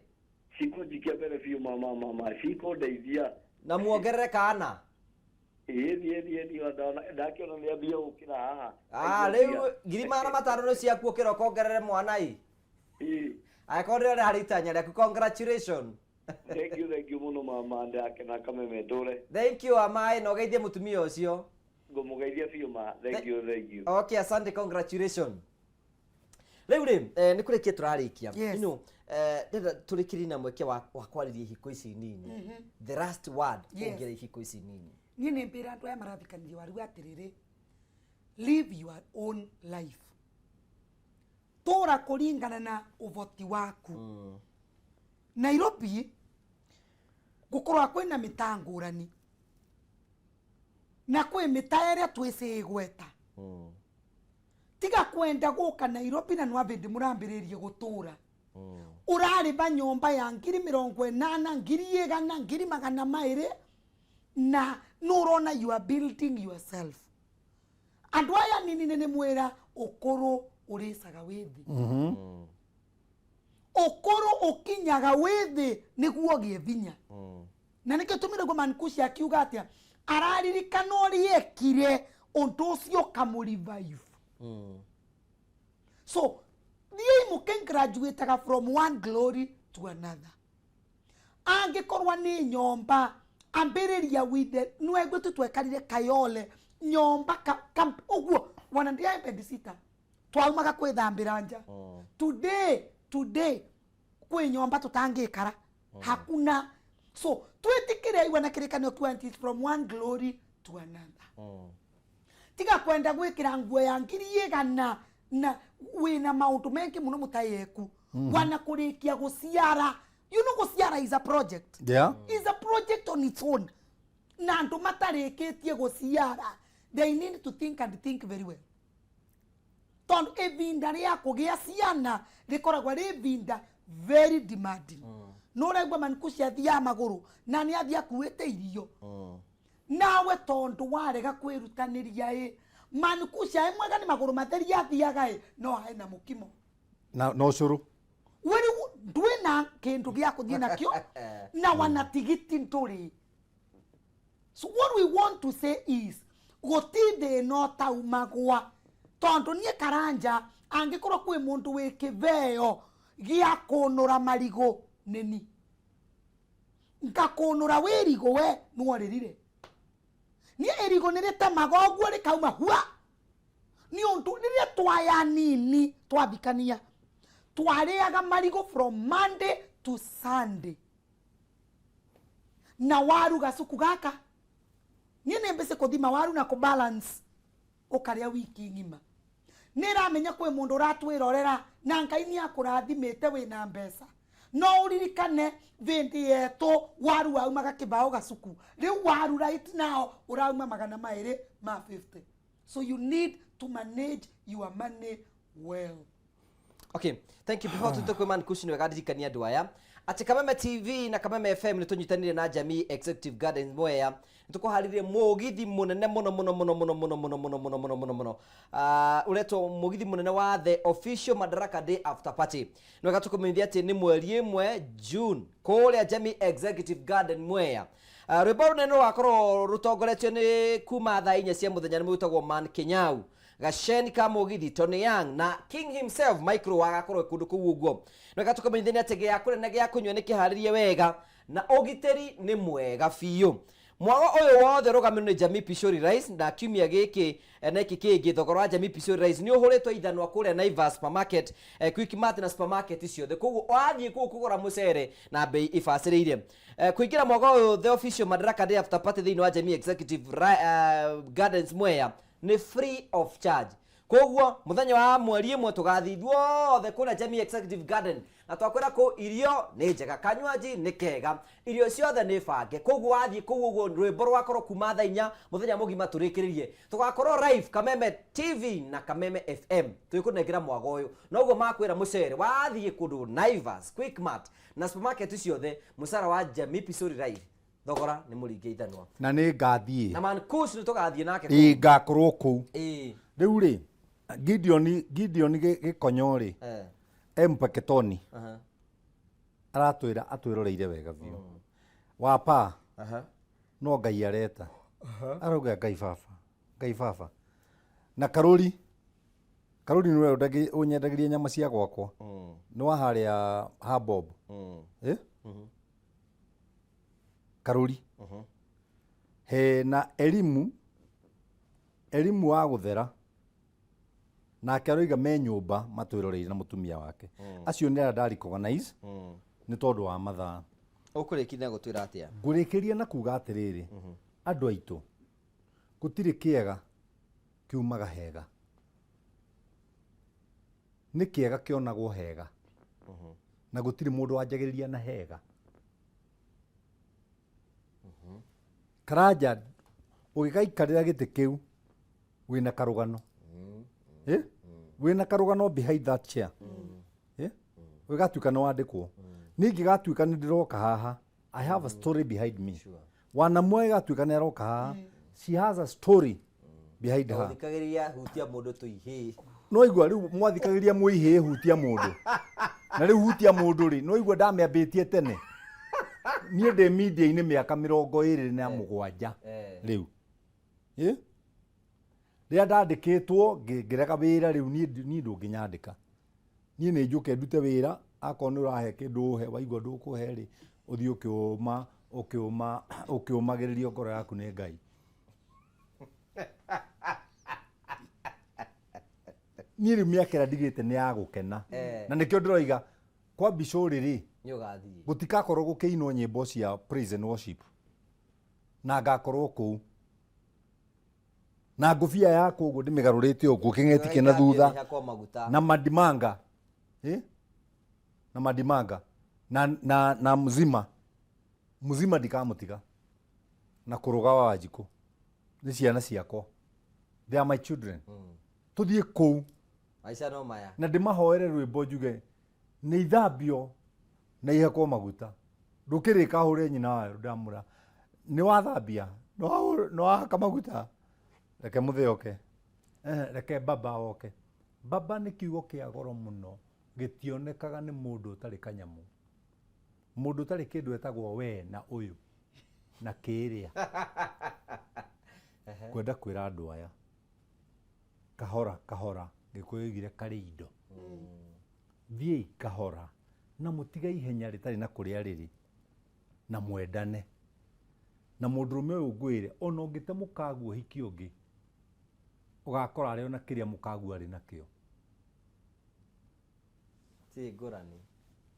Cikũnjikia mbere biũ ma ma ma ma, cikũndeithia. Na muongerere kana? Ĩĩ thiĩ thiĩ thiĩ, ndakĩona nĩ ambia gũkĩra haha. Ah, rĩu 500,000 nĩ ciaku, ũkĩra ũkongerere mwana ĩ. Ĩĩ. Angĩkorwo ndĩrona harĩ itanya rĩaku, congratulation. Thank you, thank you mũno mama, ndakena kameme ndũre. Thank you, amaĩ, na ũgeithie mũtumia ũcio. Ngũmũgeithia biũ ma, thank you, thank you. Okay, asante, congratulation. Rĩu rĩ, nĩ kũrĩkia tũrarĩkia. Ndĩrenda tũrĩkĩrie na mweke wa kwarĩria ihiko ici nini, the last word. Ũngĩra ihiko ici nini? Niĩ nĩ mbĩra andũ aya marathikanirie waruga atĩrĩrĩ, live your own life, tũra kũringana na ũhoti waku. Nairobi gũkorwo kwĩna mĩtaa ngũrani, na kwĩ mĩtaa ĩrĩa twĩcĩgweta. Tiga kwenda gũka Nairobi na nwambĩndĩ mũrambĩrĩrie gũtũra ũrarĩba nyũmba ya 80,000, 100,000, 200,000, na nũrona you are building yourself. Andũ aya nini nĩ mwĩra ũkũrũ ũrĩcaga wĩ thĩ, ũkũrũ ũkinyaga wĩ thĩ nĩguo ũgĩe vinya, na nĩkĩo tũmire guo Mankushi akiuga atĩa, araririkana ũrĩa ekire ũndũ ũcio ũkamũ-revive. So thiĩi mũkĩgraduataga from one glory To another. Angĩkorwo nĩ nyomba, ambĩrĩria with the nĩwaigua tu twekarire Kayole nyomba ka, ũguo wana ndiaĩ bedsitter, twaumaga kwĩthambĩra nja. Today kwĩ nyomba tũtangĩkara hakuna. So twĩtĩkĩre igua na kĩrĩkanĩro kiuga it is from one glory to another. Tiga kwenda gwĩkĩra nguo ya 100,000 na wĩna maũndũ maingĩ mũno mũtayeku wana kũrĩkia gũciara. You know gũciara is a project, is a project on its own, na andũ matarĩkĩtie gũciara, they need to think and think very well, tondũ ivinda rĩa kũgĩa ciana rĩkoragwo rĩ ivinda very demanding. Nĩ ũraigua manikuci athiaga magũrũ na nĩ athiĩ akuĩte irio, nawe tondũ warega kwĩrutanĩria ĩ manikuci aĩ mwega nĩ magũrũ matheri athiaga ĩ no aĩ na mũkimo na ũcũrũ. We rĩu ndwĩna kĩndũ gĩa kũthiĩ nakĩo na wana tigiti ndũrĩ. So what we want to say is gũti thĩna ũtaumagwa, tondũ niĩ Karanja angĩkorwo kwĩ mũndũ wĩ kĩveo gĩa kũnũra marigũ nĩni ngakũnũra wĩrigũ we nĩworĩrire. Niĩ ĩrigũ nĩ rĩtemaga ũguo rĩkauma hua, nĩ ũndũ rĩrĩa twaya nini twathikania twarĩaga marigũ from Monday to Sunday na waru gacuku gaka. Niĩ nĩ mbĩcĩ kũthima waru na kũbalance ũkarĩa wiki ng'ima. Nĩ ramenya kwĩ mũndũ ũratwĩrorera na Ngai nĩ akũrathimĩte wĩna mbeca, no ũririkane vĩndĩ yetũ waru waumaga kĩbaũ gacuku. Rĩu waru right now ũrauma 250, so you need to manage your money well. Okay, thank you. Before tuite kwĩ Man Kush, nĩ wega ndirikania andũ aya atĩ Kameme TV na Kameme FM nĩ tũnyitanĩire na Jamii Executive Gardens Mwea. Nĩ tũkũharĩrie mũgithi mũnene mũno mũno mũno mũno mũno mũno mũno mũno mũno mũno mũno, ũretwo mũgithi mũnene wa the official Madaraka Day after party. Nĩ wega tũkũmenyithia atĩ nĩ mweri 1 June kũrĩa Jamii Executive Garden Mwea. Rwĩmbo rũnene rũgakorwo rũtongoretio nĩ kuma thaa 4 cia mũthenya nĩ mwĩtagwo Man Kinyau, Gaceni ka Mũgithi, Tony Young na King himself Micro agakorwo kũndũ kũu ũguo. Nĩ wega tũkũmenyithania atĩ gĩa kũrĩa na gĩa kũnyua nĩ kĩharĩrie wega na ũgitĩri nĩ mwega biũ. Mwago ũyũ wothe ũrũgamĩrĩirwo nĩ Jamii Pishori Rice, na kiumia gĩkĩ na gĩkĩ kĩngĩ thogora wa Jamii Pishori Rice nĩ ũhũrĩtwo ithanwa kũrĩa Naivas Supermarket, Quickmart na supermarket ciothe. Koguo wathiĩ kũu kũgũra mũcere na bei ibacĩrĩire. Kũingĩra mwago ũyũ, the official Madaraka Day after party thĩinĩ wa Jamii Executive Gardens Mwea, nĩ free of charge. Koguo muthenya wa mweri 1 tũgathiĩ ithuothe kũrĩa Jamii Executive Garden na twakwĩra kũ irio nĩ njega, kanywaji nĩ kega, irio ciothe nĩ bange. Koguo wathiĩ kũu ũguo rwĩmbo rwakorwo kuma thaa 4 mũthenya mũgima tũrĩkĩrĩrie. Tũgakorwo live Kameme TV na Kameme FM twĩkũnengera mwago ũyũ. Noguo makwĩra mũcere wathiĩ kũndũ Naivas, Quickmart na supermarket ciothe, mũcara wa Jamii Pishori Rice thogora nĩ mũringe ithanwa. Na nĩ ngathiĩ. Na Man Kush nĩ tũgathiĩ nake kũu. Ĩ ngakorwo kũu. Rĩu rĩ Gideon Gĩkonyo rĩ, Mpeketoni, aratwĩra atwĩroreire wega biũ wapa. No Ngai areta arauga, "Ngai baba, Ngai baba." Na Karũri, Karũri nĩwe ũnyendagĩria nyama cia gwakwa, nĩ wa harĩa ha Bob. Eh? Karũri hena elimu, elimu wa gũthera nake aroiga me nyũmba matwĩroreire na mũtumia wake. Acio nĩ arĩa nda recognize nĩ tondũ wa mathaa. Ũkũrĩkia na gũtwĩra atĩa? Ngũrĩkĩria na kuga atĩrĩrĩ, andũ aitũ, gũtirĩ kĩega kiumaga hega, nĩ kĩega kĩonagwo hega, na gũtirĩ mũndũ wanjagĩrĩria na hega. Karanja ũgĩgaikarĩra gĩtĩ kĩu wĩna karũgano. Eh? Wĩna karũgano behind that chair. Eh? Ũgĩgatuĩka nĩ wandĩkwo, niĩ ingĩgatuĩka nĩ ndĩroka haha, I have a story behind me. Wanamwe ĩgatuĩka nĩ aroka haha, she has a story behind her. Ũthikagĩrĩria hutia mũndũ tũihĩ. No igua rĩu mwathikagĩrĩria mwĩihĩ hutia mũndũ, na rĩu hutia mũndũ rĩ, no igua ndamĩambĩtie tene. Niĩ ndĩ media-inĩ mĩaka 27. Rĩu ĩ rĩrĩa ndandĩkĩtwo ngĩrega wĩra, rĩu niĩ ndũngĩnyandĩka, niĩ nĩ njũke ndute wĩra. Akorwo nĩ ũrahe kĩndũ ũhe, waigua ndũkũhe rĩ, ũthiĩ ũkĩũma ũkĩũma ũkĩũmagĩrĩrio ngoro yaku nĩ Ngai. Niĩ rĩu mĩaka ĩrĩa ndigĩte nĩ ya gũkena. Na nĩkĩo ndĩroiga kwa Bicũrĩ rĩ, Nĩ ũgathiĩ. Gũtikakorwo gũkĩinwo nyĩmbo cia praise and worship na ngakorwo kũu na ngũbia yakwa ũguo ndĩmĩgarũrĩte ũguo kĩng'eti kĩna thutha. Hakwo maguta. Na madimanga, eh? Na madimanga na mzima mzima ndikamũtiga na kũrũga wa Wanjikũ nĩ ciana ciakwa, they are my children. Tũthiĩ kũu. Maica no maya. Na ndĩmahoere rwĩmbo njuge nĩ ithambio na ihakwo maguta, ndũkĩrĩka hũre nyina wayo ndamũra nĩ wathambia, nĩ wahaka maguta, reke mũthĩ oke, reke baba oke. Baba nĩ kiugo kĩa goro mũno, gĩtionekaga nĩ mũndũ ũtarĩ kanyamũ, mũndũ ũtarĩ kĩndũ etagwo we na ũyũ na kĩrĩa. Kwenda kwĩra andũ aya kahora kahora, Gĩkũyũ oigire karĩ indo, thiĩi kahora na mũtige ihenya rĩtarĩ na kũrĩa rĩrĩ, na mwendane. Na mũndũrũme ũyũ ngwĩre, ona ũngĩte mũkaguo ũhiki ũngĩ, ũgakora arĩ ona kĩrĩa mũkaguo arĩ nakĩo. Ti ngũrani.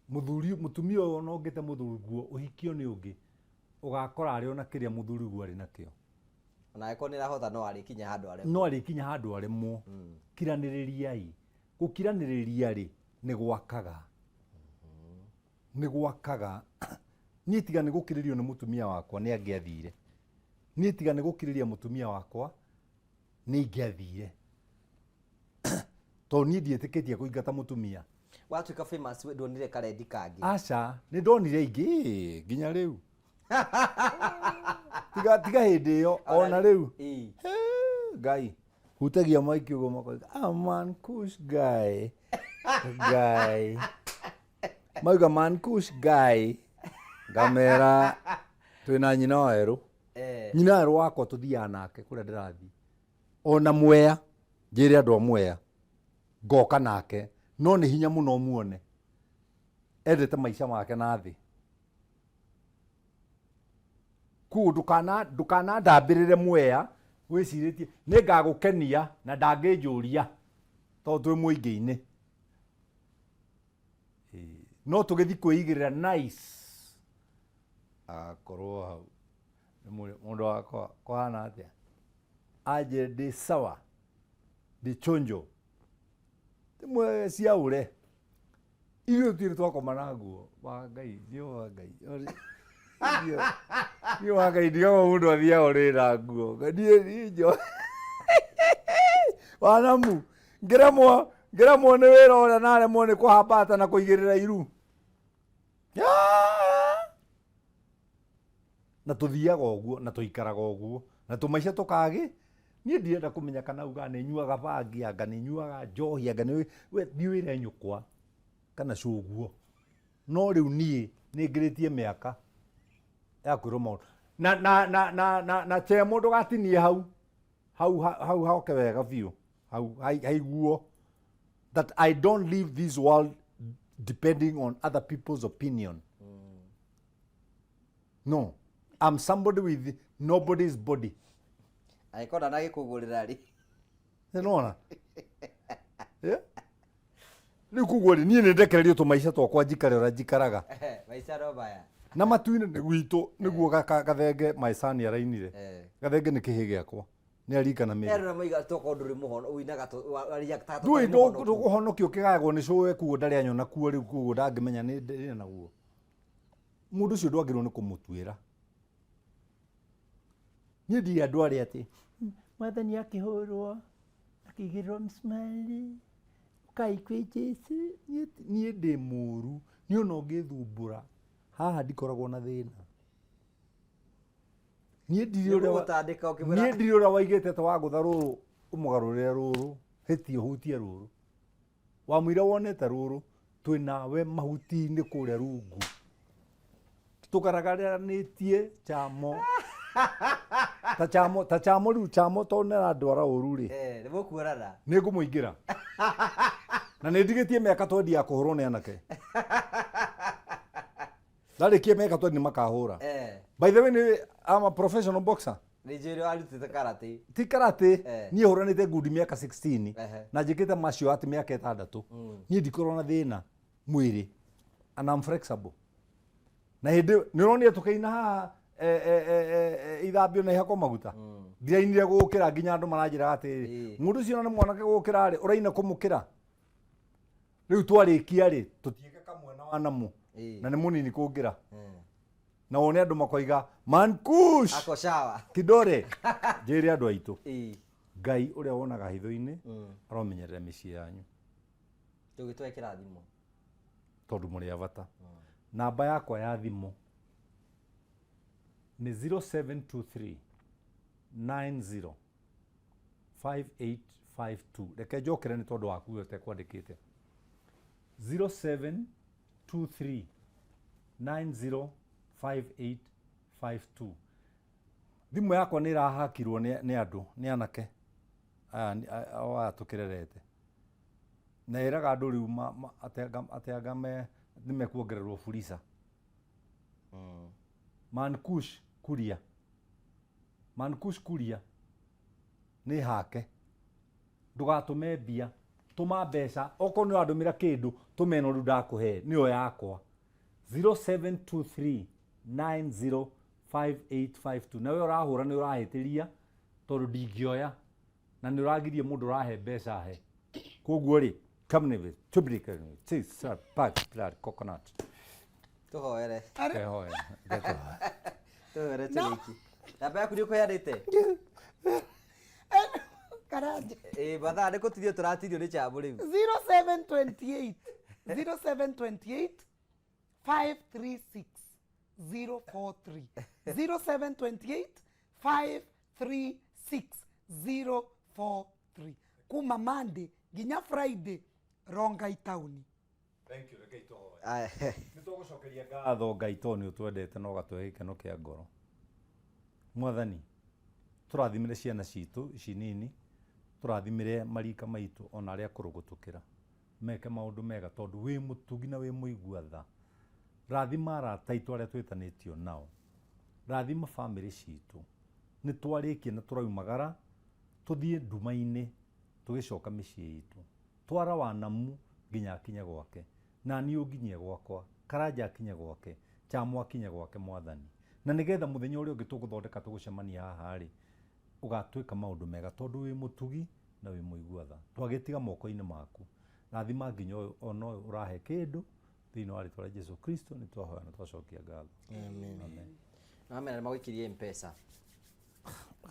Mũthuri, mũtumia ũyũ, ona ũngĩte mũthuriguo ũhikio nĩ ũngĩ, ũgakora arĩ ona kĩrĩa mũthuriguo arĩ nakĩo. Ona angĩkorwo nĩ arahota, no arĩkinya handũ aremwo. No arĩkinya handũ aremwo. Kiranĩrĩriai. Gũkiranĩrĩria rĩ, nĩ gwakaga, nĩ gwakaga. Niĩ tiga nĩ gũkirĩrio nĩ mũtumia wakwa nĩ angĩathire. Niĩ tiga nĩ gũkirĩria mũtumia wakwa nĩ ingĩathire, tondũ niĩ ndiĩtĩkĩtie kũingata mũtumia. Watuĩka famous we ndwonire karendi kangĩ? Aca, nĩ ndonire ingĩ nginya rĩu. Tiga hĩndĩ ĩyo, ona rĩu. Ngai hutagia maiki ũguo makoiga, "Ah, man kush guy guy." Mauga man kush guy, ngamera twĩna nyina wa werũ. Nyina werũ wakwa tũthiaga nake kũrĩa ndĩrathiĩ, ona Mwea njĩre andũ a Mwea ngoka nake, no nĩ hinya mũno muone endete maica make na thĩ. Koguo ndũkanandambĩrĩre Mwea wĩcirĩtie nĩ ngagũkenia na ndangĩnjũria, tondũ twĩ mũingĩ-inĩ. Ĩĩ, no tũgĩthiĩ kwĩigĩrĩra nice, agakorwo hau. Mũndũ wakwa kũhana atĩa? Anjĩre ndĩ sawa, ndĩ chonjo, rĩmwe ciaũre ithuĩ tũtirĩ twakoma na nguo wa Ngai. Niĩ wa Ngai, niĩ wa Ngai, ndigagwo mũndũ athiaga ũrĩ na nguo. Niĩ njo wanamu ngĩremwo nĩ wĩra ũrĩa naremwo nĩ kũhambata na kũigĩrĩra iru. Ah! Na tũthiaga ũguo na tũikaraga ũguo na tũmaica tũkagĩ. Niĩ ndirenda kũmenya kana ugaga nĩ nyuaga bangi, anga nĩ nyuaga njohi, anga nĩ we thiĩ wĩre nyũkwa kana cũguo. No rĩu niĩ nĩ ngĩrĩtie mĩaka ya kwĩrwo maũndũ na chemo ndũgatinie hau hau hau hoke wega biũ hau haiguo that I don't live this world depending on other people's opinion. No, I'm somebody with nobody's body. Angĩkorwo ndanagĩkũgũrĩra rĩ. Nĩnona? Yeah? Rĩu koguo rĩ, niĩ nĩ ndekererio tũmaica twakwa njikare ũrĩa njikaraga. Maica no maya. Na matu-inĩ nĩ gwitũ nĩguo gathenge my son arainire. Gathenge nĩ kĩhĩ gĩakwa. Nĩ arikana mĩri. Erũ maiga tokorwo ndũrĩ mũhono ũinaga waria ta Ndũĩ tũtarĩ mũhonoku. Ũhonokio ũkĩgayagwo nĩ cũwe, kuo ndarĩ anyona kuo rĩu, koguo ndangĩmenya nĩ ndĩ naguo. Mũndũ ũcio ndwagĩrĩirwo nĩ kũmũtuĩra. Niĩ ndirĩ andũ arĩa atĩ mwathani akĩhũrwo akĩigĩrĩrwo mĩcumarĩ, ũkai kwĩ Jesũ. Niĩ ndĩ mũru, niĩ ona ũngĩthumbũra haha ndikoragwo na thĩna. Niĩ ndirĩ ũrĩa Nĩgũgũtandĩka ũkĩmwĩra- Niĩ ndirĩ ũrĩa waigĩte ta wagũtha rũrũ ũmũgarũrĩre rũrũ, hĩtie ũhutie rũrũ wamũira wonete rũrũ twĩ nawe mahuti-inĩ kũrĩa rungu tũgaragaranĩtie chamo ta chamo ta chamo. Rĩu chamo tondũ nĩ arandwara ũru rĩ, Nĩ mũkuonana. Nĩ ngũmũingĩra. Na nĩ ndigĩtie mĩaka 20 ya kũhũrwo nĩ anake. Ndarĩkia mĩaka 20 nĩ makahũra. By the way, nĩ I'm a professional boxer. Nĩ njũĩ warutĩte karate. Ti karate. Niĩ hũranĩte ngundi mĩaka 16. Na njĩkĩte macio atĩ mĩaka 6. Niĩ ndikorwo na thĩna mwĩrĩ and I'm flexible. Na hĩndĩ nĩ ũronire tũkĩina haha ithambio na ihakwo maguta. Ndirainire gũkĩra nginya andũ maranjĩraga atĩrĩrĩ, mũndũ ũcio nĩ mwanake gũkĩra rĩ, ũraina kũmũkĩra. Rĩu twarĩkia rĩ, tũtiĩke kamwe na wanamu. Na nĩ mũnini kũngĩra. Na wone andũ makoiga mankush ako sawa kidore. Njĩre andũ aitũ, Ngai ũrĩa wonaga hitho-inĩ aromenyerera mĩciĩ yanyu. Tũgĩtwae kĩrathimo tondũ mũrĩ a bata. Namba yakwa ya thimũ nĩ 0723 90 5852. Reke njokere nĩ tondũ waku we ũtekwandĩkĩte. 0723 90 5852. Thimũ yakwa nĩ ĩrahakirwo nĩ andũ, nĩ anake aya aya tũkĩrerete. Na ĩraga andũ rĩu atĩ anga nĩ mekuongererwo Fuliza. Mankush Kuria. Mankush Kuria nĩ hake. Ndũgatũme mbia, tũma mbeca, okorwo nĩ ũrandũmĩra kĩndũ, tũma ĩno rĩu ndakũhe, nĩyo yakwa. 0723 90 5852. Na we ũrahũra nĩ ũrahĩtĩria tondũ ndingĩoya na nĩ ũragiria mũndũ ũrahe mbeca he. Koguo rĩ, come tubrik pack blood coconut. Tũhoere. Kehoe. Tũhoere tũrĩki. Namba yaku nĩ ũkũheanĩte? Karanja. Mathaa nĩ kũtirio tũratirio nĩ chamũ rĩu. 0728 0728 536 043 0728 536 043 kuma Monday nginya Friday Rongai taũni. Thank you, reke itohoe. Nĩ tũgũcokeria ngatho Ngai tondũ nĩ ũtwendete na ũgatũhe gĩkeno kĩa ngoro. Mwathani, tũrathimĩre ciana citũ ici nini, tũrathimĩre marika maitũ ona arĩa akũrũ gũtũkĩra. Meke maũndũ mega tondũ wĩ mũtugi na wĩ mũigua tha. Rathima arata aitũ arĩa twĩtanĩtio nao. Rathima bamĩrĩ citũ. Nĩ twarĩkia na tũraumagara tũthiĩ nduma-inĩ tũgĩcoka mĩciĩ itũ. Twara wanamu nginya akinye gwake. Na niĩ ũnginyie gwakwa, Karanja akinye gwake, Chamo akinye gwake Mwathani. Na nĩgetha mũthenya ũrĩa ũngĩ tũgũthondeka tũgũcemania haha rĩ, ũgatwĩka maũndũ mega tondũ wĩ mũtugi na wĩ mũigua tha. Twagĩtiga moko-inĩ maku. Rathima nginya ũyũ ona ũyũ ũrahe kĩndũ thĩinĩ wa rĩtwa rĩa Jesu Kristo nĩ twahoya na twacokia ngatho. Amen. Amen. Nĩ magũikirie M-Pesa.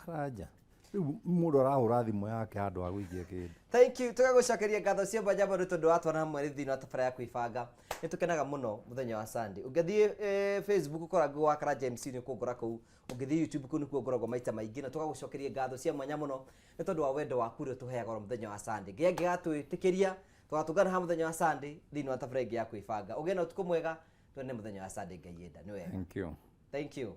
Karanja. Rĩu mũndũ arahũra thimũ yake handũ ha gũikia kĩndũ. Thank you. Tũgagũcokeria ngatho cia mwanya mũno tondũ watwana hamwe thĩinĩ wa tabarĩra ya kwĩbanga. Nĩ tũkenaga mũno mũthenya wa Sunday. Ũngĩthiĩ Facebook ũkoragwo wa Karanja MC nĩ ũkũngora kũu. Ũngĩthiĩ YouTube kũu nĩkuo ngoragwo maita maingĩ na tũgagũcokeria ngatho cia mwanya mũno nĩ tondũ wa wendo waku ũrĩa ũtũheaga oro mũthenya wa Sunday. Ngai angĩgatwĩtĩkĩria tũgatũngana haha mũthenya wa Sunday thĩinĩ wa tabarĩra ĩngĩ ya kwĩbanga. Ũgĩe na ũtukũ mwega, tuonane mũthenya wa Sunday Ngai enda. Nĩ wega. Thank you. Thank you.